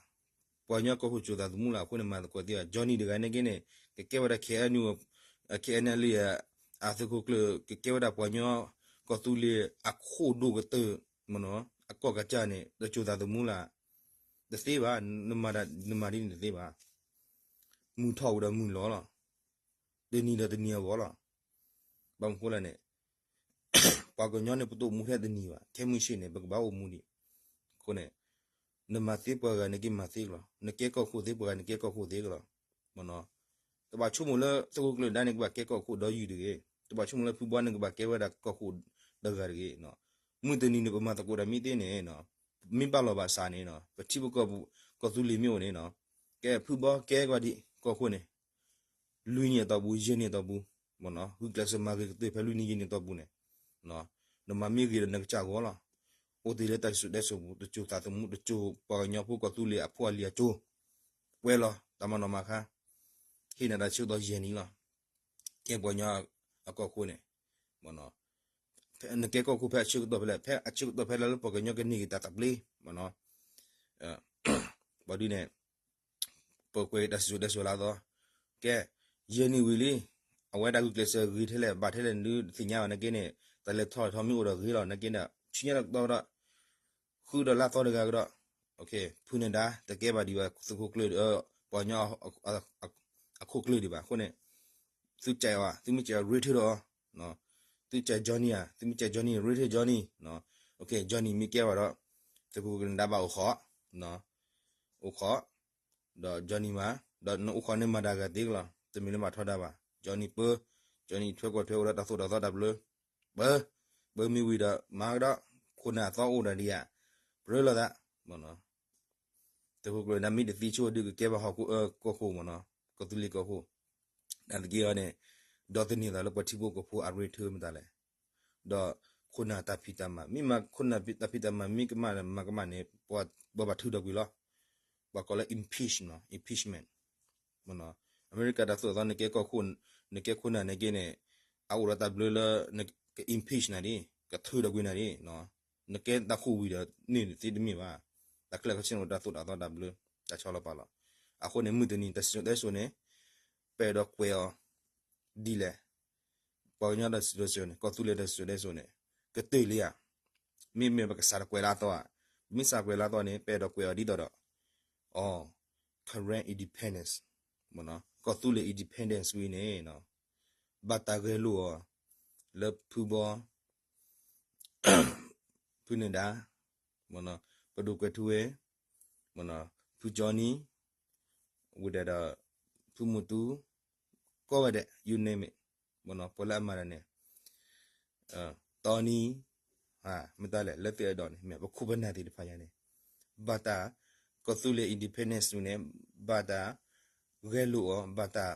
ပှၤကညီကီၢ်ခိၣ်တစိၤသးသမူလၢၤ အဃိန့ၣ် မၤသကိးသ့ဘၣ်. Johnny တဂၤန့ၣ်က့န့ၣ် ကကဲဝဲဒၣ် K N U, K N L A အသုးခိၣ်ကျၢၢ် ကကဲဝဲဒၣ်ပှၤကညီကီၢ်သူလ့ၤအခိၣ်ဒိၣ်ကတၢၢ် မ့ၢ်နီၤ အကီၢ်ကစၢ်န့ၣ် တစိၤသးသမူလၢၤ တသ့ဘၣ်. နမၤဒ်န့ၣ်တသ့ဘၣ်. မုၢ်ထီၣ်ဝံၤဒီးမုၢ်လီၤလီၤ. တနံၤဒီးတနံၤအဂီၢ်လီၤ. ဘၣ်မနုၤဃိလဲၣ်န့ၣ် ပှၤကညီန့ၣ် ပတအိၣ်မူထဲတနံၤဘၣ်. ခဲမုၢ်ဆ့ၣ်န့ၣ် ပကဘၣ်အိၣ်မူဒံး. အဃိန့ၣ် နမၤသ့ပှၤဂၤန့ၣ်က့မၤသ့ကလီၤ. နကဲကီၢ်ခိၣ်သ့ပှၤဂၤန့ၣ် ကဲကီၢ်ခိၣ်သ့ကလီၤ. မ့ၢ်နီၤ တဘၣ်ဆိကမိၣ်လၢသုးခိၣ်ကျၢၢ်နဒါန့ၣ် ကဘၣ်ကဲကီၢ်ခိၣ်ဒီယုၢ်တဂ့ၤ. တဘၣ်ဆိကမိၣ်လၢဖုဘီန့ၣ် ကဘၣ်ကဲဝဲဒၣ်ကီၢ်ခိၣ်တဂၤတဂ့ၤ. မုၢ်တနံၤန့ၣ် ပမၤသကိးတၢ်မ့ၢ်သ့န့ၣ် မ့ၢ်ဘၣ်လီၤဘၣ်စးန့ၣ် ပထံပကီၢ်ပူၤ ကီၢ်သူလ့ၤမ့ၢ်အိၣ်န့ၣ် ကဲဖုဘီကဲကွၢ်ဒံးကီၢ်ခိၣ်န့ၣ် လွံၢ်နံၣ်အတီၢ်ပူၤ ယဲၢ်နံၣ်အတီၢ်ပူၤ မ့ၢ်နီၤ ဂုာ်ကျဲးစၢးမၤဂ့ၤကတၢၢ်ဖဲလွံၢ်နံၣ်ယဲၢ်နံၣ်အတီၢ်ပူၤန့ၣ် နမၤမ့ၢ်ဂ့ၤဒီးနကစၢ်ဂီၢ်လီၤ. အိၣ်တ့ၢ်လၢတၢ်စံၣ်စိၤတဲစိၤပူၤ တစိၤသးသမူ တစိၤပှၤကညီဖိကီၢ်သူလ့ၤအဖိအလံၤအစိၤ ပှဲၤလီၤ တၢ်မၤနီၣ်မၤဃါ ဟ့ၣ်နၤတၢ်ဆၢကတီၢ်ယဲၢ်နံၣ်လီၤ. ကဲပှၤကညီအကီၢ်ခိၣ်န့ၣ် မ့ၢ်နီၤ နကဲကီၢ်ခိၣ်ဖဲအဆၢကတီၢ်ဖဲလဲၣ်, ဖဲအဆၢကတီၢ်ဖဲလၢပှၤကညီကန့ၢ်က့ၤတၢ်သဘျ့ မ့ၢ်နီၤ ဘၣ်ဒုးန့ၣ် ပကွဲးတၢ်စံၣ်စိၤတဲစိၤလၢအသီ ကဲ ယဲၢ်နံၣ်ဝံၤလံ အဝဲဒၣ်ဂုာ်ကျဲးစၢးဂ့ၤထဲလဲၣ် ဘၣ်ထဲလဲၣ် နဒုးသ့ၣ်ညါဘၣ်နာ်က့န့ၣ် တၢ်လဲၤထီၣ်လဲၤထီမ့ၢ်အိၣ်ဒီးဂ့ၤလီၤ နာ်က့န့ၣ် ဆူညါတကတီၢ်ဒီး ဃုဒီးလၢအသီတဂၤကဒီး ဖုနဒါ တကဲဘၣ်ဒံးဘၣ်သုးခိၣ်ကျၢၢ် ပှၤကညီအခိၣ်ကျၢၢ်ဒံးဘၣ်အဃိန့ၣ် သုကးအီၤ သုမ့ၢ်ကးအီၤ ရ့ထၢၣ်ဒီးအီၤ, သုကး Johnny ဧါ, သုမ့ၢ်ကး Johnny ရ့ထၢၣ် Johnny, ကဲ Johnny မ့ၢ်ကဲဘၣ်ဒီး သုးခိၣ်ကျၢၢ်နဒါဘၣ်အိၣ်ခိး, အိၣ်ခိး ဒီး Johnny မး, ဒီးနအိၣ်ခိးန့ၢ်မၤတၢ်ဂၤသ့ကလီၤ, တမ့ၢ်လၢမၤထီဒါဘၣ်, Johnny ပၢ, Johnny ထွဲကွၢ်ထွဲအိၣ်ဒီးတၢ်သိၣ်တၢ်သီတၢ်ဘျၢ, ပၢ, ပၢမ့ၢ်ဝံၤဒီး မၤကဒီး, ခိၣ်နၢ်အသီအိၣ်ဒၣ်ဒံးဧါ, ပရၢလီၤသး, သုးခိၣ်ကျၢၢ်နဒါမ့ၢ်တသံဆိဒုးကကဲဘၣ်ဟီၣ်ခိၣ် ကီၢ်ခိၣ်မ့ၢ်နီၤ, ကီၢ်သူလ့ၤကီၢ်ခိၣ်, နာ်သက့အီၤန့ၣ် ဒီးသန့ၤသးလၢပှၤထံဖိကီၢ်ဖိအရ့ထၢၣ်မတၤလဲၣ်, ဒီးခိၣ်နၢ်တၢ်ဖံးတၢ်မၤ မ့ၢ်မၤခိၣ်နၢ်တၢ်ဖံးတၢ်မၤ မ့ၢ်ကမၣ်မၤကမၣ်န့ၣ် ပှၤဘၣ်ထုးထီၣ်ကွံာ်လီၤ, ပှၤကိးလၢ impeach နီၤ, impeachment မ့ၢ်နီၤ, အမဲရကၤတၢ်သိၣ်တၢ်သီ နကဲကီၢ်ခိၣ်, နကဲခိၣ်နၢ်န့ၣ်က့န့ၣ် အအိၣ်ဒီးတၢ်ဘျၢလၢ က impeach နၤဒ်, ကထုးထီၣ်ကွံာ်နၤဒ်, နကဲတၢ်ခိၣ်ဝံၤဒီးန့ၣ်သ့တမ့ၢ်ဘၣ်, တၢ်ချၢခီဆ့န့ၣ်အိၣ်တၢ်သိၣ်တၢ်သီတၢ်ဘျၢ, တၢ်ဆီလီၤပာ်လီၤ, အဃိန့ၣ် မုၢ်တနံၤတၢ်စံၣ်စိၤတဲစိၤန့ၣ် ပအဲၣ်ဒိးကွဲးအီၤ ဒ်လဲၣ်, ပှၤကညီတၢ်စံၣ်စိၤတဲစိၤန့ၣ် ကီၢ်သူလ့ၤတၢ်စံၣ်စိၤတဲစိၤန့ၣ် ကတၢၢ်လံဧါ, မ့မ့ၢ်ပကစးတကွဲးလၢအသီဧါ, မ့ၢ်စးကွဲးလၢအသီန့ၣ် ပအဲၣ်ဒိးကွဲးအီၤဒ်သိးဒီး အီၤ Karen independence မ့ၢ်နီၤ, ကီၢ်သူလ့ၤ independence ဝံၤန့ၣ် ဘၣ်တၢ်ဂဲၤလိာ်အီၤ လၢဖုဘီ ဖုနဒါ, မ့ၢ်နီၤ, ပဒိၣ်ကွဲးထူဝဲ, မ့ၢ်နီၤ, ဖုကၠီနံ, ဝံၤဒီး ဖုမူတူ, ကိးဂၤဒဲး you name it, မ့ၢ်နီၤ, ပှၤလၢအမၤတၢ်န့ၣ်, တီနံ, မတၤလဲၣ် လၢသုအဲၣ်ဒိးန့ၣ် မ့ၢ်ပခိၣ်ပနၢ်သ့ၣ်တဖၣ်ညါန့ၣ်, ဘၣ်တၢ်, ကီၢ်သူလ့ၤ independence န့ၣ် ဘၣ်တၢ်ဂဲၤလိာ်အီၤ, ဘၣ်တၢ်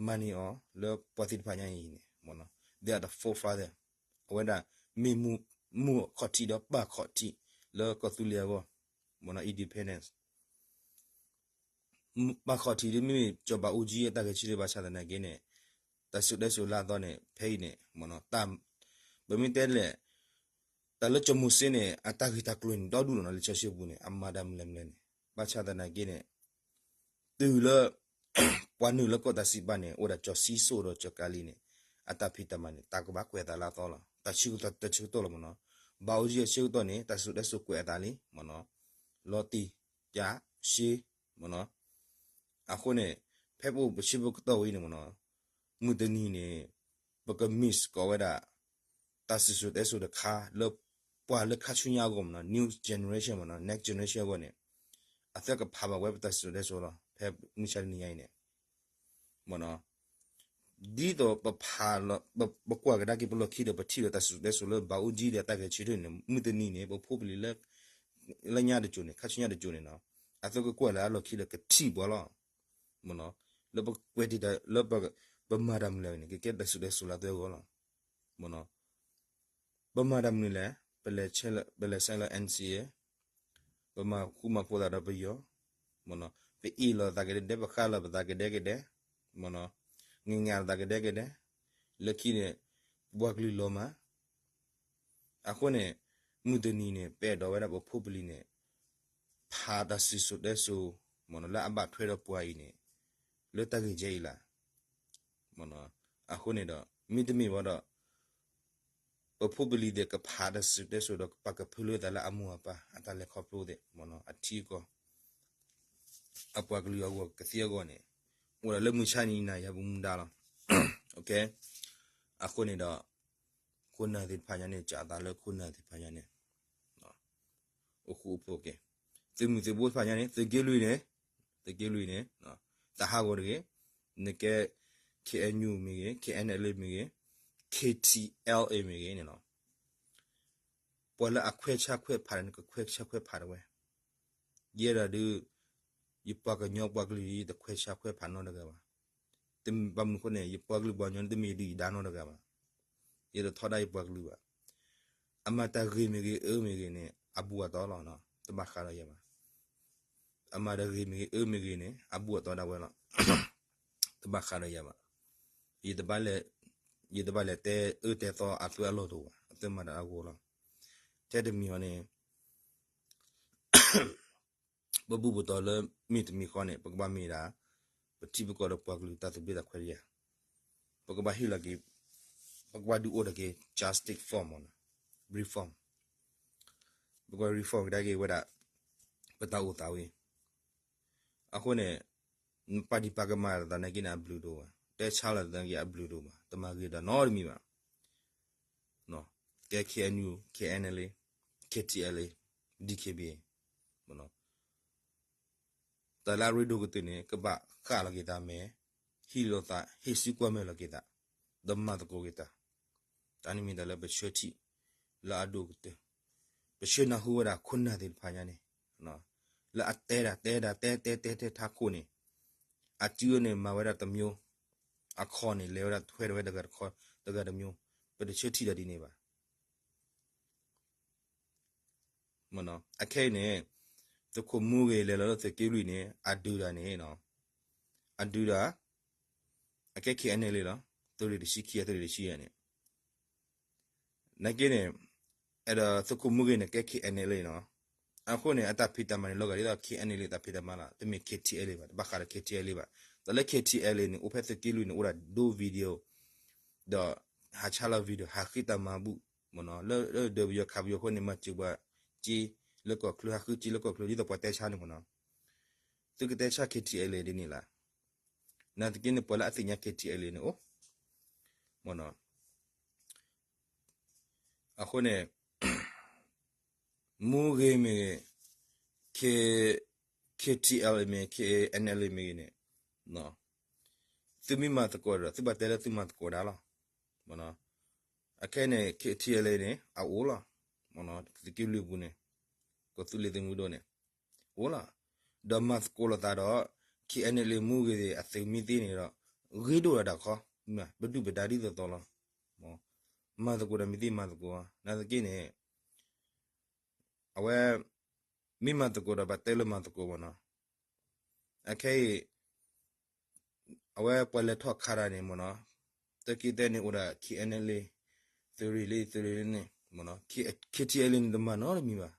မၤန့ၢ်အီၤ လၢပှၤသ့ၣ်တဖၣ်ညါအံၤန့ၣ်, မ့ၢ်နီၤ, they are the forefather, အဝဲဒၣ်မ့ၢ်မူ, မူအခီၣ်ထံးဒီးပၢ်ခီၣ်ထံး လၢကီၢ်သူလ့ၤအဂီၢ်, မ့ၢ်နီၤ, independence ပၢ်ခီၣ်ထံးဒ်မ့မ့ၢ်စီၤဘးအူကၠံအတၢ်ဂဲၤဆၢထၢၣ်ဘၣ်ဆၣ်သနာ်က့န့ၣ်, တၢ်စံၣ်စိၤတဲစိၤလၢအသီန့ၣ် ဖဲအံၤန့ၣ် မ့ၢ်နီၤ, ပမ့ၢ်တဲလဲၣ်, တၢ်လၢစီၤမိၤၡ့န့ၣ် အတၢ်ဂ့ၢ်တၢ်ကျိၤန့ၣ် ဒီဒူၣ်လီၤနီၤ, လံာ်စီဆှံပူၤန့ၣ် အမၤတၢ်မနုၤလဲၣ်မနုၤလဲၣ်န့ၣ်, ဘၣ်ဆၣ်သနာ်က့န့ၣ် တုၤလၢ ပှၤနုာ်လၢကီၢ်တၢ်စံးပာ်န့ၣ် အိၣ်ဒၣ်စီၤၡံၣ်စိၣ်ဒီးစီၤကၤလံၤန့ၣ် အတၢ်ဖံးတၢ်မၤန့ၣ် တၢ်ကဘၣ်ကွဲးအသးလၢအသီလီၤ. တၢ်ဆၢကတီၢ်တဆၢကတီၢ်လီၤမ့ၢ်နီၤ. ဘးအူကၠံအဆၢကတီၢ်န့ၣ် တၢ်စံၣ်စိၤတဲစိၤကွဲးအသးလံမ့ၢ်နီၤ. လီၤတံၢ် ကၠး ရှ့ မ့ၢ်နီၤ. အဃိန့ၣ် ဖဲပအိၣ်ပဆၢပကတီၢ်ဝဲအံၤန့ၣ်မ့ၢ်နီၤ, မုၢ်တနံၤန့ၣ် ပက miss ကိးဝဲဒၣ် တၢ်စံၣ်စိၤတဲစိၤတခါ လၢပှၤလၢခါဆူညါအဂီၢ်မ့ၢ်နီၤ, new generation မ့ၢ်နီၤ, next generation အဂီၢ်န့ၣ် အသ့ၣ်ကဖးဘၣ်ဝဲပတၢ်စံၣ်စိၤတဲစိၤလီၤ. ဖဲမုၢ်ဆါတနံၤညါအံၤန့ၣ် မ့ၢ်နီၤ, ဒ်သိးပဖးလီၤ, ပကွၢ်ကဒါက့ၤပလီၢ်ခံဒီး ပထံၣ်ဒီးတၢ်စံၣ်စိၤတဲစိၤလၢဘးအူကၠံဒီးတၢ်ဂဲၤဆၢထၢၣ်န့ၣ် မုၢ်တနံၤန့ၣ် ပဖိပလံၤလၢ လၢညါတစိၤန့ၣ် ခါဆူညါတစိၤန့ၣ်နီၤ, အသ့ၣ်ကကွၢ်လၢအလီၢ်ခံဒီးကထံၣ်ပှၤလီၤ. မ့ၢ်နီၤ, လၢပကွဲးတံာ်တာ်လၢ ပမၤတၢ်မနုၤလဲၣ်န့ၣ် ကကဲတၢ်စံၣ်စိၤတဲစိၤလၢအသ့ၣ်အဂီၢ်လီၤ. မ့ၢ်နီၤ, ပမၤတၢ်မနုၤလဲၣ်, ပလဲၤဆဲးလၢ N C A, ပမၤဃူမၤဖိးသးဒီးပယီၤ, မ့ၢ်နီၤ, ပအ့ၣ်လိာ်သးကဒဲကဒဲ, ပဃါလိာ်ပသးကဒဲကဒဲ, မ့ၢ်နီၤ, ငဲၤငၤလိာ်သးကဒဲကဒဲ, လၢခံန့ၣ် ပပှၤကလုာ်လီၤမၢ်. အဃိန့ၣ် မုၢ်တနံၤန့ၣ် ပအဲၣ်ဒိးဝဲဒၣ်ပဖိပလံၤန့ၣ် ဖးတၢ်စံၣ်စိၤတဲစိၤ မ့ၢ်နီၤ လၢအဘၣ်ထွဲဒီးပှၤအံၤန့ၣ် လၢတၢ်ဂ့ၢ်ကဲအံၤလီၤ. မ့ၢ်နီၤ, အဃိန့ၣ်ဒီး မ့တမ့ၢ်ဘၣ်ဒီး ပဖိပလံၤသ့ၣ်ကဖးတၢ်စံၣ်စိၤတဲစိၤဒီး ပာ်ကဖၢလၢသးလၢအမိၢ်အပၢ် အတၢ်လဲၤခီဖျိသ့ၣ် မ့ၢ်နီၤ အထံအကီၢ် အပှၤကလုာ်အဂီၢ်ကသ့အဂီၢ်န့ၣ် အိၣ်ဒၣ်လၢမုၢ်ဆါနံၤနၤယၤပမူဒါလီၤ. အဃိန့ၣ်ဒီး ခိၣ်နၢ်သ့ၣ်တဖၣ်ညါန့ၣ် ကၠးအသးလၢခိၣ်နၢ်သ့ၣ်တဖၣ်ညါန့ၣ် အိၣ်ဃူအိၣ်ဖိးက့ၤ, သုးမုၢ်သုးဘိသ့ၣ်တဖၣ်ညါန့ၣ် သုးက့လွံၢ်န့ၣ်, သုးက့လွံၢ်န့ၣ် တၢ်ဟးဂီၤတဂ့ၤ, နကဲ K N U မ့ၢ်ဂ့ၤ, K N L A မ့ၢ်ဂ့ၤ, K T L A မ့ၢ်ဂ့ၤန့ၣ်လီၤ. ပှၤလၢအခွဲးဆါခွဲးဖးန့ၣ် နကခွဲးဆါခွဲးဖးဒၣ်ဝဲ. ယဲဒၣ်ဒုး ယပှၤကညီပှၤကလုာ် ယတခွဲးဆါခွဲးဖးနီတဂၤဘၣ်. တမ့ၢ်ဘၣ်မနုၤအဃိန့ၣ် ယပှၤကလုာ်ပှၤကညီန့ၣ် တမ့ၢ်ယဒုၣ်ယဒါနီတဂၤဘၣ်. ယတထီဒါယပှၤကလုာ်ဘၣ်. အမၤတၢ်ဂ့ၤမ့ၢ်ဂ့ၤ အၢမ့ၢ်ဂ့ၤန့ၣ် အဘူးအသီလီၤ. တဘၣ်ဃးဒီးယၤဘၣ်. အမၤတၢ်ဂ့ၤမ့ၢ်ဂ့ၤ အၢမ့ၢ်ဂ့ၤန့ၣ် အဘူးအသီဒၣ်ဝဲလီၤ. တဘၣ်ဃးဒီးယၤဘၣ်. ယတဘၣ်လဲၤ, ယတဘၣ်လဲၤတဲအၢတဲသီအသုအလီၢ်တအိၣ်ဘၣ်. အသုမၤတၢ်အဂီၢ်လီၤ. ထဲတမံၤဃီန့ၣ် ပဘူၣ်ပတီၤလၢမ့ၢ်တမံၤဃီန့ၣ် ပကဘၣ်မ့ၢ်ဒၣ် ပထံပကီၢ်ဒီးပှၤကလုာ်တၢ်သဘျ့တၢ်ခွဲးတၢ်ယာ်, ပကဘၣ်ဟ့ၣ်လီၤက့ၤ, ပကဘၣ်ဒုးအိၣ်ထီၣ်က့ၤ justice reform မ့ၢ်နီၤ, reform, ပကဘၣ် reform ကဒါက့ၤဝဲဒၣ် ပတၢ်အိၣ်သးဝဲ. အဃိန့ၣ် ပာ်ဒံးပာ်ကမၣ်လိာ်သးနာ်က့န့ၣ် အဘျုးတအိၣ်ဘၣ်, တဲဆါလိာ်သးနာ်က့ အဘျုးတအိၣ်ဘၣ်, တမၤဂ့ၤတၢ်နီတမံၤဘၣ်. KNU, KNLA, KTLA, DKBA, တၢ်လၢအရ့ဒိၣ်ကတၢၢ်န့ၣ် ကဘၣ်ဃၣ်လီၤက့ၤသးမဲာ်, ဟံးလိာ်သး, ဟ့ၣ်စုကွၢ်မဲာ်လီၤက့ၤသး, ဒီးမၤသကိးက့ၤသး. တၢ်န့ၣ်မ့ၢ်တၢ်လၢပဆၢထံၣ်လၢအဒိၣ်ကတၢၢ်, ပဆၢနၢ်ဟူဝဲဒၣ်ခိၣ်နၢ်သ့ၣ်တဖၣ်ညါန့ၣ်, လၢအတဲဒၣ်တဲဒၣ်တဲတဲတဲတဲထါခိၣ်န့ၣ်, အစုန့ၣ်မၤဝဲဒၣ်တမျိုး, အခီၣ်န့ၣ် လဲၤဝဲဒၣ်ထွဲတဝဲတဂၤတခီ, တဂၤတမျိုး, ပတဆၢထံၣ်ဒၣ်ဒ်န့ၣ်ဘၣ်. အခဲအံၤန့ၣ် သုးခိၣ်မူဂ့ၤလဲၤလီၤလၢသုးက့လွံၢ်န့ၣ် အဒုးတၢ်န့ၣ်, အဒုးတၢ်, အကဲ KNLA လီၤ, သုးရ့ၣ်တဆံခံ သုးရ့ၣ်တဆံယဲၢ်န့ၣ်, နာ်က့န့ၣ်, အဲၣ်ဒိးသုးခိၣ်မူဂ့ၤန့ၣ် ကဲ KNLA နီၤ. အဃိန့ၣ် အတၢ်ဖံးတၢ်မၤန့ၣ် လီၤဂာ်ဒ်သိး KNLA တၢ်ဖံးတၢ်မၤလီၤ, တမ့ၢ် KTLA ဘၣ်, တဘၣ်ဃးဒီး KTLA ဘၣ်. ဒီးလၢ KTLA န့ၣ် အိၣ်ဖဲသုးက့လွံၢ်န့ၣ် အိၣ်ဒၣ်ဒိ video ဒီးဟးဆါလီၤ video ဟးဃ့တၢ်မၤဘူၣ်, မ့ၢ်နီၤ, လၢဒၢးပယီၤခးပယီၤအဃိန့ၣ် မၤစၢၤပှၤစ့လၢကီၢ်ချၢ ဟးဃုစ့လၢကီၢ်ချၢ ဒ်သိးပှၤတဲဆါန့ၣ်မ့ၢ်နီၤ. သုကတဲဆါ KTLA ဒ်န့ၣ်လီၤ. နာ်သက့န့ၣ် ပှၤလၢအသ့ၣ်ညါ KTLA န့ၣ်အိၣ်, မ့ၢ်နီၤ. အဃိန့ၣ် မူဂ့ၤမ့ၢ်ဂ့ၤ, K, KTLA မ့ၢ် KNLA မ့ၢ်ဂ့ၤန့ၣ်, သုမ့ၢ်မၤသကိးဒီး သုဘၣ်တဲလၢသုမၤသကိးဒၣ်လီၤ. အခဲအံၤန့ၣ် KTLA န့ၣ် အအိၣ်လီၤ. သုးက့လွံၢ်ပူၤန့ၣ် ကီၢ်သူလ့ၤသုးမုၢ်ဒိၣ်န့ၣ် အိၣ်လီၤ. ဒီးမၤသကိးလိာ်သးဒီး KNLA မူဂ့ၤ အသုးမ့ၢ်သ့န့ၣ်ဒီး ဂ့ၤဒိၣ်ဒီးတၢ်ခီ, ပဒုၣ်ပဒါဒ်သိးသိးလီၤ. မၤသကိးဒီးမ့ၢ်သ့မၤသကိး, နာ်သက့န့ၣ် အဝဲ မ့ၢ်မၤသကိးဒီးဘၣ်တဲလၢမၤသကိးမ့ၢ်နီၤ. အခဲအံၤ အဝဲပှၤလဲၤထီၣ်ခးတၢ်န့ၣ်မ့ၢ်နီၤ, တၢ်က့ၤတဲန့ၣ်အိၣ်ဒၣ် KNLA သုးရ့ၣ်လံ သုးရ့ၣ်လံန့ၣ်မ့ၢ်နီၤ, KTLA န့ၣ်တမၤနီတမံၤဘၣ်.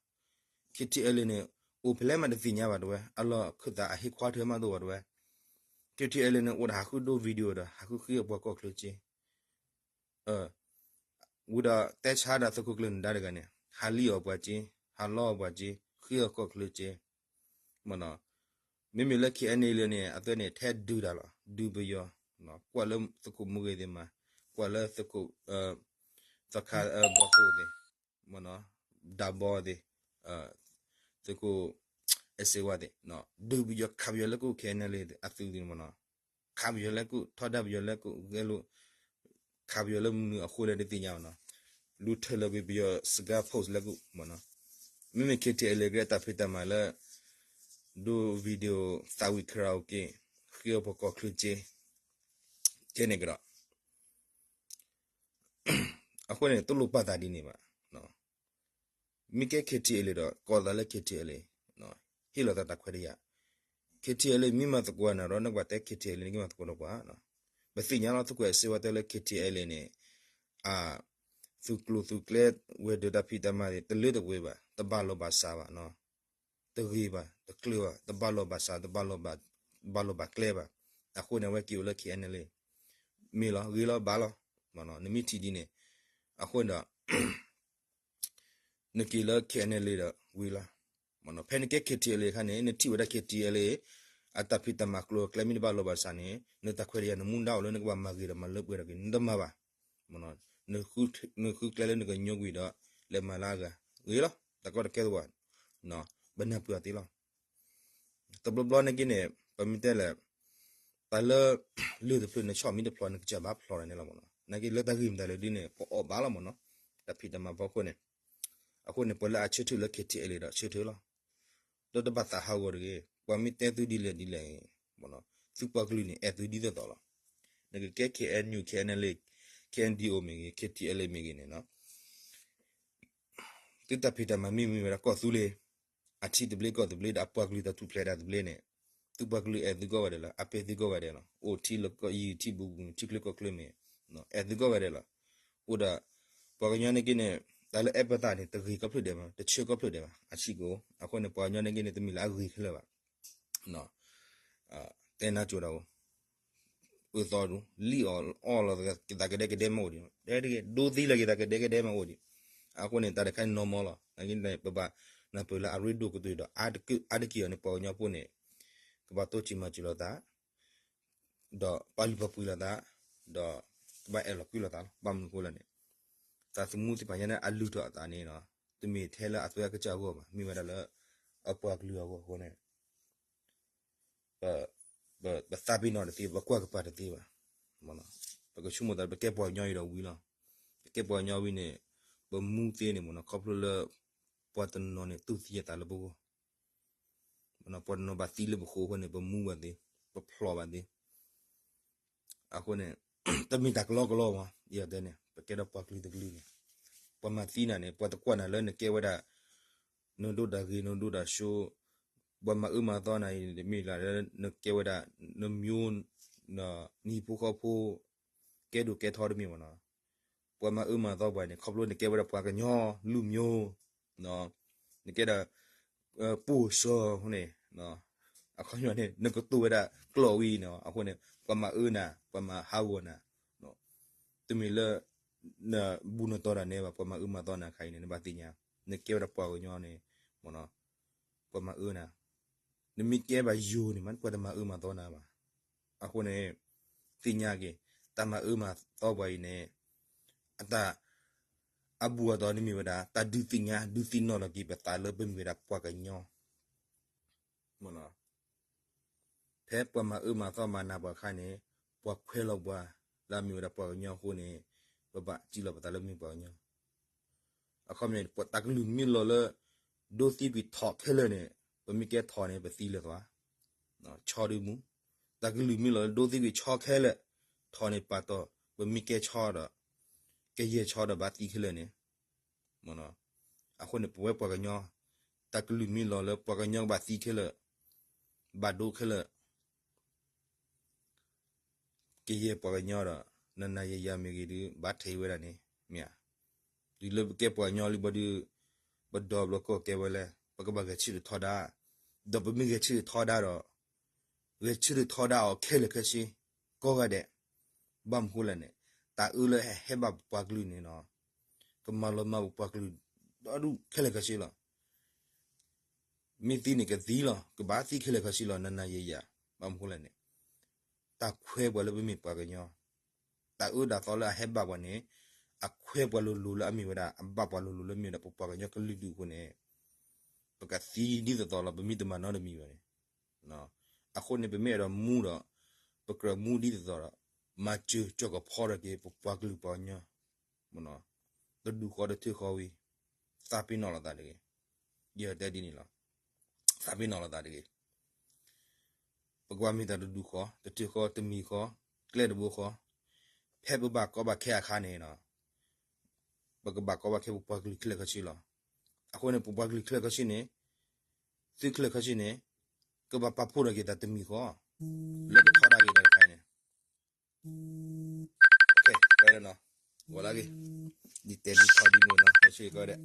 KTLA န့ၣ် အိၣ်ဖဲလဲၣ်မးတသ့ၣ်ညါဘၣ်တဝဲ, အလီၢ်ခၢၣ်သးအဟ့ၣ်ခွါထၢမးတအိၣ်ဘၣ်တဝဲ. KTLA န့ၣ် အိၣ်ဒီးဟးဃုဒိ video ဒီး ဟးဃုဃ့အီၣ်ပှၤကီၢ်ချၢစ့ ဝံၤဒီးတဲဆါဒၣ်သုးခိၣ်ကျၢၢ်နဒါတဂၤန့ၣ် ဟးလံၣ်အီၣ်ပှၤစ့, ဟးလီအီၣ်ပှၤစ့, ဃ့အီၣ်ကီၢ်ချၢစ့, မ့မ့ၢ်လၢ KNLA န့ၣ် အသးန့ၣ် ထဲဒုးတၢ်လီၤ, ဒုးပယီၤ, ကွၢ်လၢသုးခိၣ်မူဂ့ၤသ့ၣ်မး, ကွၢ်လၢသုးခိၣ် သီခါဘီခိၣ်သ့ၣ်, ဒးဘီသ့ၣ်, သုးခိၣ် အဲၣ်စ့ဝါသ့ၣ်, ဒုးပယီၤခးပယီၤလၢကအိၣ် KNLA အသုးသ့ၣ်မ့ၢ်နီၤ, ခးပယီၤလၢကအိၣ်, ထီဒါပယီၤလၢကအိၣ်, ဂဲၤလိာ် ခးပယီၤလၢမနုၤအဃိလဲၣ်တသ့ၣ်ညါဘၣ်နီၤ, လူၤထၢၣ်လီၤကွံာ်ပယီၤစကါ post လၢကအိၣ်မ့ၢ်နီၤ, မ့မ့ၢ် KTLA ကဲတၢ်ဖံးတၢ်မၤလၢ ဒိ video သးဝံၣ် karaoke ဃ့အီၣ်ပှၤကီၢ်ချၢစ့, ကဲန့ၣ်ကဒီး အဃိန့ၣ် တလိၣ်ပာ်သးဒ်န့ၣ်ဘၣ်. မ့ၢ်ကဲ KTLA ဒီး ကိးသးလၢ KTLA, ဟ့ၣ်လီၤသးတၢ်ခွဲးတၢ်ယာ်, KTLA မ့ၢ်မၤသကိးနၤဒီး နကဘၣ်တဲ KTLA န့ၣ်ကမၤသကိးဒီးပှၤ, ပသ့ၣ်ညါလီၤ သုးခိၣ်အဲၣ်စ့ဝါတဲလၢ KTLA န့ၣ် အ သုးကျိၤသုးကျဲ ဝဲၤဒၢးတၢ်ဖံးတၢ်မၤန့ၣ် တလၢတပှဲၤဘၣ်, တဘၣ်လိာ်ဘၣ်စးဘၣ် တဂ့ၤဘၣ်, တကျၢၤဘၣ်, တဘၣ်လိာ်ဘၣ်စး, တဘၣ်လိာ်ဘၣ်ကျဲဘၣ်. အဃိန့ၣ် အဝဲက့ၤအိၣ်လၢ KNLA, မ့ၢ်လီၤ, ဂ့ၤလီၤ, ဘၣ်လီၤ, နမ့ၢ်ထံၣ်ဒ်န့ၣ်, အဃိန့ၣ်ဒီး နက့ၤလၢ KNLA ဒီးဝံၤလီၤ. ဖဲနကဲ KTLA အခါန့ၣ် နထံၣ်ဝဲဒၣ် KTLA အတၢ်ဖံးတၢ်မၤကျိၤကျဲမ့ၢ်တဘၣ်လိာ်ဘၣ်စးန့ၣ် နတၢ်ခွဲးတၢ်ယာ်နမူဒါအိၣ်လၢနကဘၣ်မၤဂ့ၤဒီးမၤလၢပှဲၤဒီးက့ၤ နတမၤဘၣ်. နဃုကျဲလၢနကညိကွံာ်ဒီး လဲၤမၤလၢအဂၤ ဂ့ၤလီၤ, တၢ်ကီတၢ်ခဲသ့ၣ်, ပနၢ်ပၢၢ်အီၤသ့လီၤ. တဘျီဘျီန့ၣ်က့န့ၣ် ပမ့ၢ်တဲလဲၣ်, တၢ်လၢ လၢၢ်တဖျၢၣ်နဆီၣ်မ့ၢ်တဖျိး နကစၢ်ဘၣ်ဖျိးန့ၣ်လီၤမ့ၢ်နီၤ. နာ်က့လၢတၢ်ဂ့ၢ်မတၤလဲၣ်ဒ်န့ၣ် ပအီၣ်ဘၣ်လီၤမ့ၢ်နီၤ. တၢ်ဖံးတၢ်မၤဖီခိၣ်န့ၣ်, အဃိန့ၣ် ပှၤလၢအဆၢထၢၣ်လၢ KTLA ဒီးဆၢထၢၣ်လီၤ. ဒီးတဘၣ်သးဟးဂီၤတဂ့ၤ, ပှၤမ့ၢ်တဲသုဒ်လဲၣ်ဒ်လဲၣ်, သုပှၤကလုာ်န့ၣ် အဲၣ်သုဒ်သိးသိးလီၤ. နကကဲ KNU, KNLA, KNDO မ့ၢ်ဂ့ၤ, KTLA မ့ၢ်ဂ့ၤန့ၣ် သုတၢ်ဖံးတၢ်မၤမ့ၢ်မ့ၢ်ဝဲဒၣ်ကီၢ်သူလ့ၤ, အထံသဘျ့ကီၢ်သဘျ့ဒီးအပှၤကလုာ်တၢ်ထူၣ်ဖျဲးတၢ်သဘျ့န့ၣ်, သုပှၤကလုာ်အဲၣ်သုကိးဂၤဒဲးလီၤ, အပၢ်သုကိးဂၤဒဲးလီၤ, အိၣ်ထံလၢကီၢ်ယံၤထံပူၤပူၤ ထံချၢကီၢ်ချၢမ့ၢ်, အဲၣ်သုကိးဂၤဒဲးလီၤ. အိၣ်ဒီး ပှၤကညီန့ၣ်က့န့ၣ် တၢ်လၢအဲၣ်ပသးန့ၣ် တဂ့ၤကီၢ်ဖျၢၣ်ဒဲးဘၣ်, တဆၢကီၢ်ဖျၢၣ်ဒဲးဘၣ်, အဆံးကိး, အဃိန့ၣ် ပှၤကညီန့ၣ်က့န့ၣ် တမ့ၢ်လၢအဂ့ၤခဲလၢာ်ဘၣ်. တဲနါစိၤဒၣ်ဧိၤ, အၢသီဒူၣ် လံၣ်အီၣ်အီၣ်လီၤသးကဒဲကဒဲမ့ၢ်အိၣ်ဒံး, တဲတဂ့ၤ ဒိသံလီၤက့ၤသးကဒဲကဒဲမ့ၢ်အိၣ်ဒံး, အဃိန့ၣ် တၢ်တခါန့ၣ် နီၢ်မီၢ်လီၤ, ပဘၣ် ပၢၢ်လၢအရ့ဒိၣ်ကတၢၢ်ဒီး အါတက့ၢ်အီၤန့ၣ် ပှၤကညီဖိန့ၣ် ကဘၣ်တိစၢၤမၤစၢၤလိာ်သး ဒီးပာ်လုၢ်ပာ်ပှ့ၤလိာ်သး, ဒီးကဘၣ်အဲၣ်လီၤကွံလိာ်သးလီၤ. ဘၣ်မနုၤအဃိလဲၣ်န့ၣ် သးသမူသ့ၣ်တဖၣ်ညါန့ၣ် အလုၢ်ထီၣ်အသးန့ၣ် တမ့ၢ်ထဲလၢအသွဲအကစၢ်အဂီၢ်ဘၣ်, မ့ၢ်ဝဲဒၣ်လၢ အပှၤကလုာ်အဂီၢ်အဃိန့ၣ် ပသးပ့ၤနီၣ်တသ့ဘၣ်, ပကွၢ်ကပၤတသ့ဘၣ်. ပကဆိကမိၣ်သး ပကဲပှၤကညီအံၤဒီးဝံၤလီၤ. ပကဲပှၤကညီဝံၤန့ၣ် ပမူသ့န့ၣ်မ့ၢ်နီၤ ခီဖျိလၢ ပှၤတနီၤန့ၣ် တူၢ်သံအသးလၢပဂီၢ်, ပှၤတနီၤဘၣ်သံလၢပဃိအဃိန့ၣ် ပမူဘၣ်သ့, ပဖျိးဘၣ်သ့. အဃိန့ၣ် တမ့ၢ်တၢ်ကလီကလီမး ယတဲန့ၣ် ပကဲဒီးပှၤကလုာ်တကလုာ်န့ၣ် ပှၤမၤသံနၤန့ၣ် ပှၤတကွၢ်နၤလၢနကဲဝဲဒၣ် နဒိၣ်တၢ်ဂ့ၤ နဒိၣ်တၢ်ဆှိ, ပှၤမၤအၢမၤသီနၤအံၤန့ၣ် တမ့ၢ်လၢ နကဲဝဲဒၣ် နမျိုး နဟံၣ်ဖိဃီဖိ ကဲဒိၣ်ကဲထီတမ့ၢ်ဘၣ်နီၤ. ပှၤမၤအၢမၤသီပှၤန့ၣ် ခီဖျိနကဲဝဲဒၣ်ပှၤကညီလူမျိုး, နကဲဒၣ် ပိၢ်စီၤန့ၣ် အခီပညီန့ၣ် နကတိၤဝဲဒၣ်ကျိာ်ဝံၤန့ၣ် အဃိန့ၣ် ပှၤမၤအၢနၤ ပှၤမၤဟးဂီၤနၤ, တမ့ၢ်လၢ နဘူးနတီၤတၢ်နဲဘၣ် ပှၤမၤအၢမၤသီနၤခါအံၤန့ၣ် နဘၣ်သ့ၣ်ညါ နကဲဝဲဒၣ်ပှၤကညီန့ၣ် ပှၤမၤအၢနၤ, နမ့ၢ်ကဲဘၣ်ယိၤန့ၣ်မး ပှၤတမၤအၢမၤသီနၤဘၣ်. အဃိန့ၣ် သ့ၣ်ညါက့ၤ တၢ်မၤအၢမၤသီပှၤအံၤန့ၣ် အတၢ် အဘူးအတီၤန့ၣ်မ့ၢ်ဝဲဒၣ် တၢ်ဒုးသ့ၣ်ညါ ဒုးသ့ၣ်နီၣ်လီၤက့ၤပသးလၢပမ့ၢ်ဝဲဒၣ်ပှၤကညီ ဖဲပှၤမၤအၢမၤသီမၤနးပှၤအခါန့ၣ် ပှၤခွဲးလီၤပှၤလၢအမ့ၢ်ဝဲဒၣ်ပှၤကညီအဃိန့ၣ် ပဘၣ်စံးလီၤပသးလၢပမ့ၢ်ပှၤကညီ. အခီပညီ တၢ်ကလုၢ်မ့ၢ်လီၤလၢ ဒိသံကွံာ်ထီၣ်ခဲလၢာ်န့ၣ် ပမ့ၢ်ကဲထီၣ်န့ၣ် ပသံလၢၤသး ဆီဒုမူ, တၢ်ကလုၢ်မ့ၢ်လီၤလၢဒိသံကွံာ်ဆီခဲလၢာ် ထီၣ်န့ၣ်ပာ်တီၤ ပမ့ၢ်ကဲဆီဒီး ကယဲၢ်ဆီဒီးဘၣ်သံခဲလၢာ်န့ၣ် အဃိန့ၣ် ပဝဲပှၤကညီ တၢ်ကလုၢ်မ့ၢ်လီၤလၢပှၤကညီကဘၣ်သံခဲလၢာ် ဘၣ်ဒိခဲလၢာ် ကယဲၢ်ပှၤကညီဒီး နၤနၤယၤယၤမ့ၢ်ဂ့ၤဒုး ဘၣ်ထဲးဝဲဒၣ်န့ၣ် မ့ၢ်ဧါ. တုၤလၢပကဲပှၤကညီလံဘၣ်ဒုး ပဒီဘျီကီၢ်ကဲဝဲလဲၣ် ပကဘၣ်ဂဲၤဆၢထၢၣ်ထီဒါ, ဒီးပမ့ၢ်ဂဲၤဆၢထၢၣ်ထီဒါဒီး ဂဲၤဆၢထၢၣ်ထီဒါအီၤခဲလၢာ်ခဲဆ့ ကိးဂၤဒဲး, ဘၣ်မနုၤဃိလဲၣ်န့ၣ် တၢ်အၢလၢအဟဲဘၣ်ပပှၤကလုာ်န့ၣ်နီၤ ကမၤလီၤမၢ်ပပှၤကလုာ်ဒီဒူၣ်ခဲလၢာ်ခဲဆ့လီၤ. မ့ၢ်သံန့ၣ်ကသံလီၤ ကဘၣ်သံခဲလၢာ်ခဲဆ့လီၤ နၤနၤယၤယၤ, ဘၣ်မနုၤဃိလဲၣ်န့ၣ် တၢ်ခွဲးပှၤလၢပမ့ၢ်ပှၤကညီ, တၢ်အၢတၢ်သီလၢအဟဲဘၣ်ပှၤန့ၣ် အခွဲးပှၤလိၤလိၤလၢအမ့ၢ်ဝဲဒၣ် အဘၣ်ပှၤလိၤလိၤလၢမ့ၢ်ဝဲဒၣ်ပပှၤကညီကလုာ်ဒူၣ်အဃိန့ၣ် ပကသံဒ်သိးသိးလီၤ ပမ့ၢ်တမၤနီတမံၤဘၣ်န့ၣ် အဃိန့ၣ် ပမ့ၢ်အဲၣ်ဒိးမူဒီး ပကြၢးမူဒ်သိးသိးဒီး မၤစၢၤကၠီၣ်ကဖီထီၣ်က့ၤ ပပှၤကလုာ်ပှၤကညီ တဒူၣ်ဃီတထၢၣ်ဃီဝံၤ သးပ့ၤနီၣ်လိာ်သးတဂ့ၤ, ယတဲဒ်န့ၣ်လီၤ. သးပ့ၤနီၣ်လိာ်သးတဂ့ၤ. ပကဘၣ်မ့ၢ်တၢ်တဒူၣ်ဃီ တထၢၣ်ဃီ တမံၤဃီ ကျဲတဘိဃီ, ဖဲပဘၣ်ကီဘၣ်ခဲအခါန့ၣ် ပကဘၣ်ကီဘၣ်ခဲပပှၤကလုာ်ခဲလၢာ်ခဲဆ့လီၤ. အဃိန့ၣ် ပပှၤကလုာ်ခဲလၢာ်ခဲဆ့န့ၣ် သုခဲလၢာ်ခဲဆ့န့ၣ် ကဘၣ်ပာ်ဖှိၣ်ထီၣ်က့ၤတၢ်တမံၤဃီ လၢကထီဒါက့ၤတၢ်တခါအံၤန့ၣ် ကဲ ကဲနီၤ ဂီၤလၢအဂ့ၤ ဒ်တဲဒ်ထီဒ်မုၢ်နီၤ ဆၢကီးဒဲး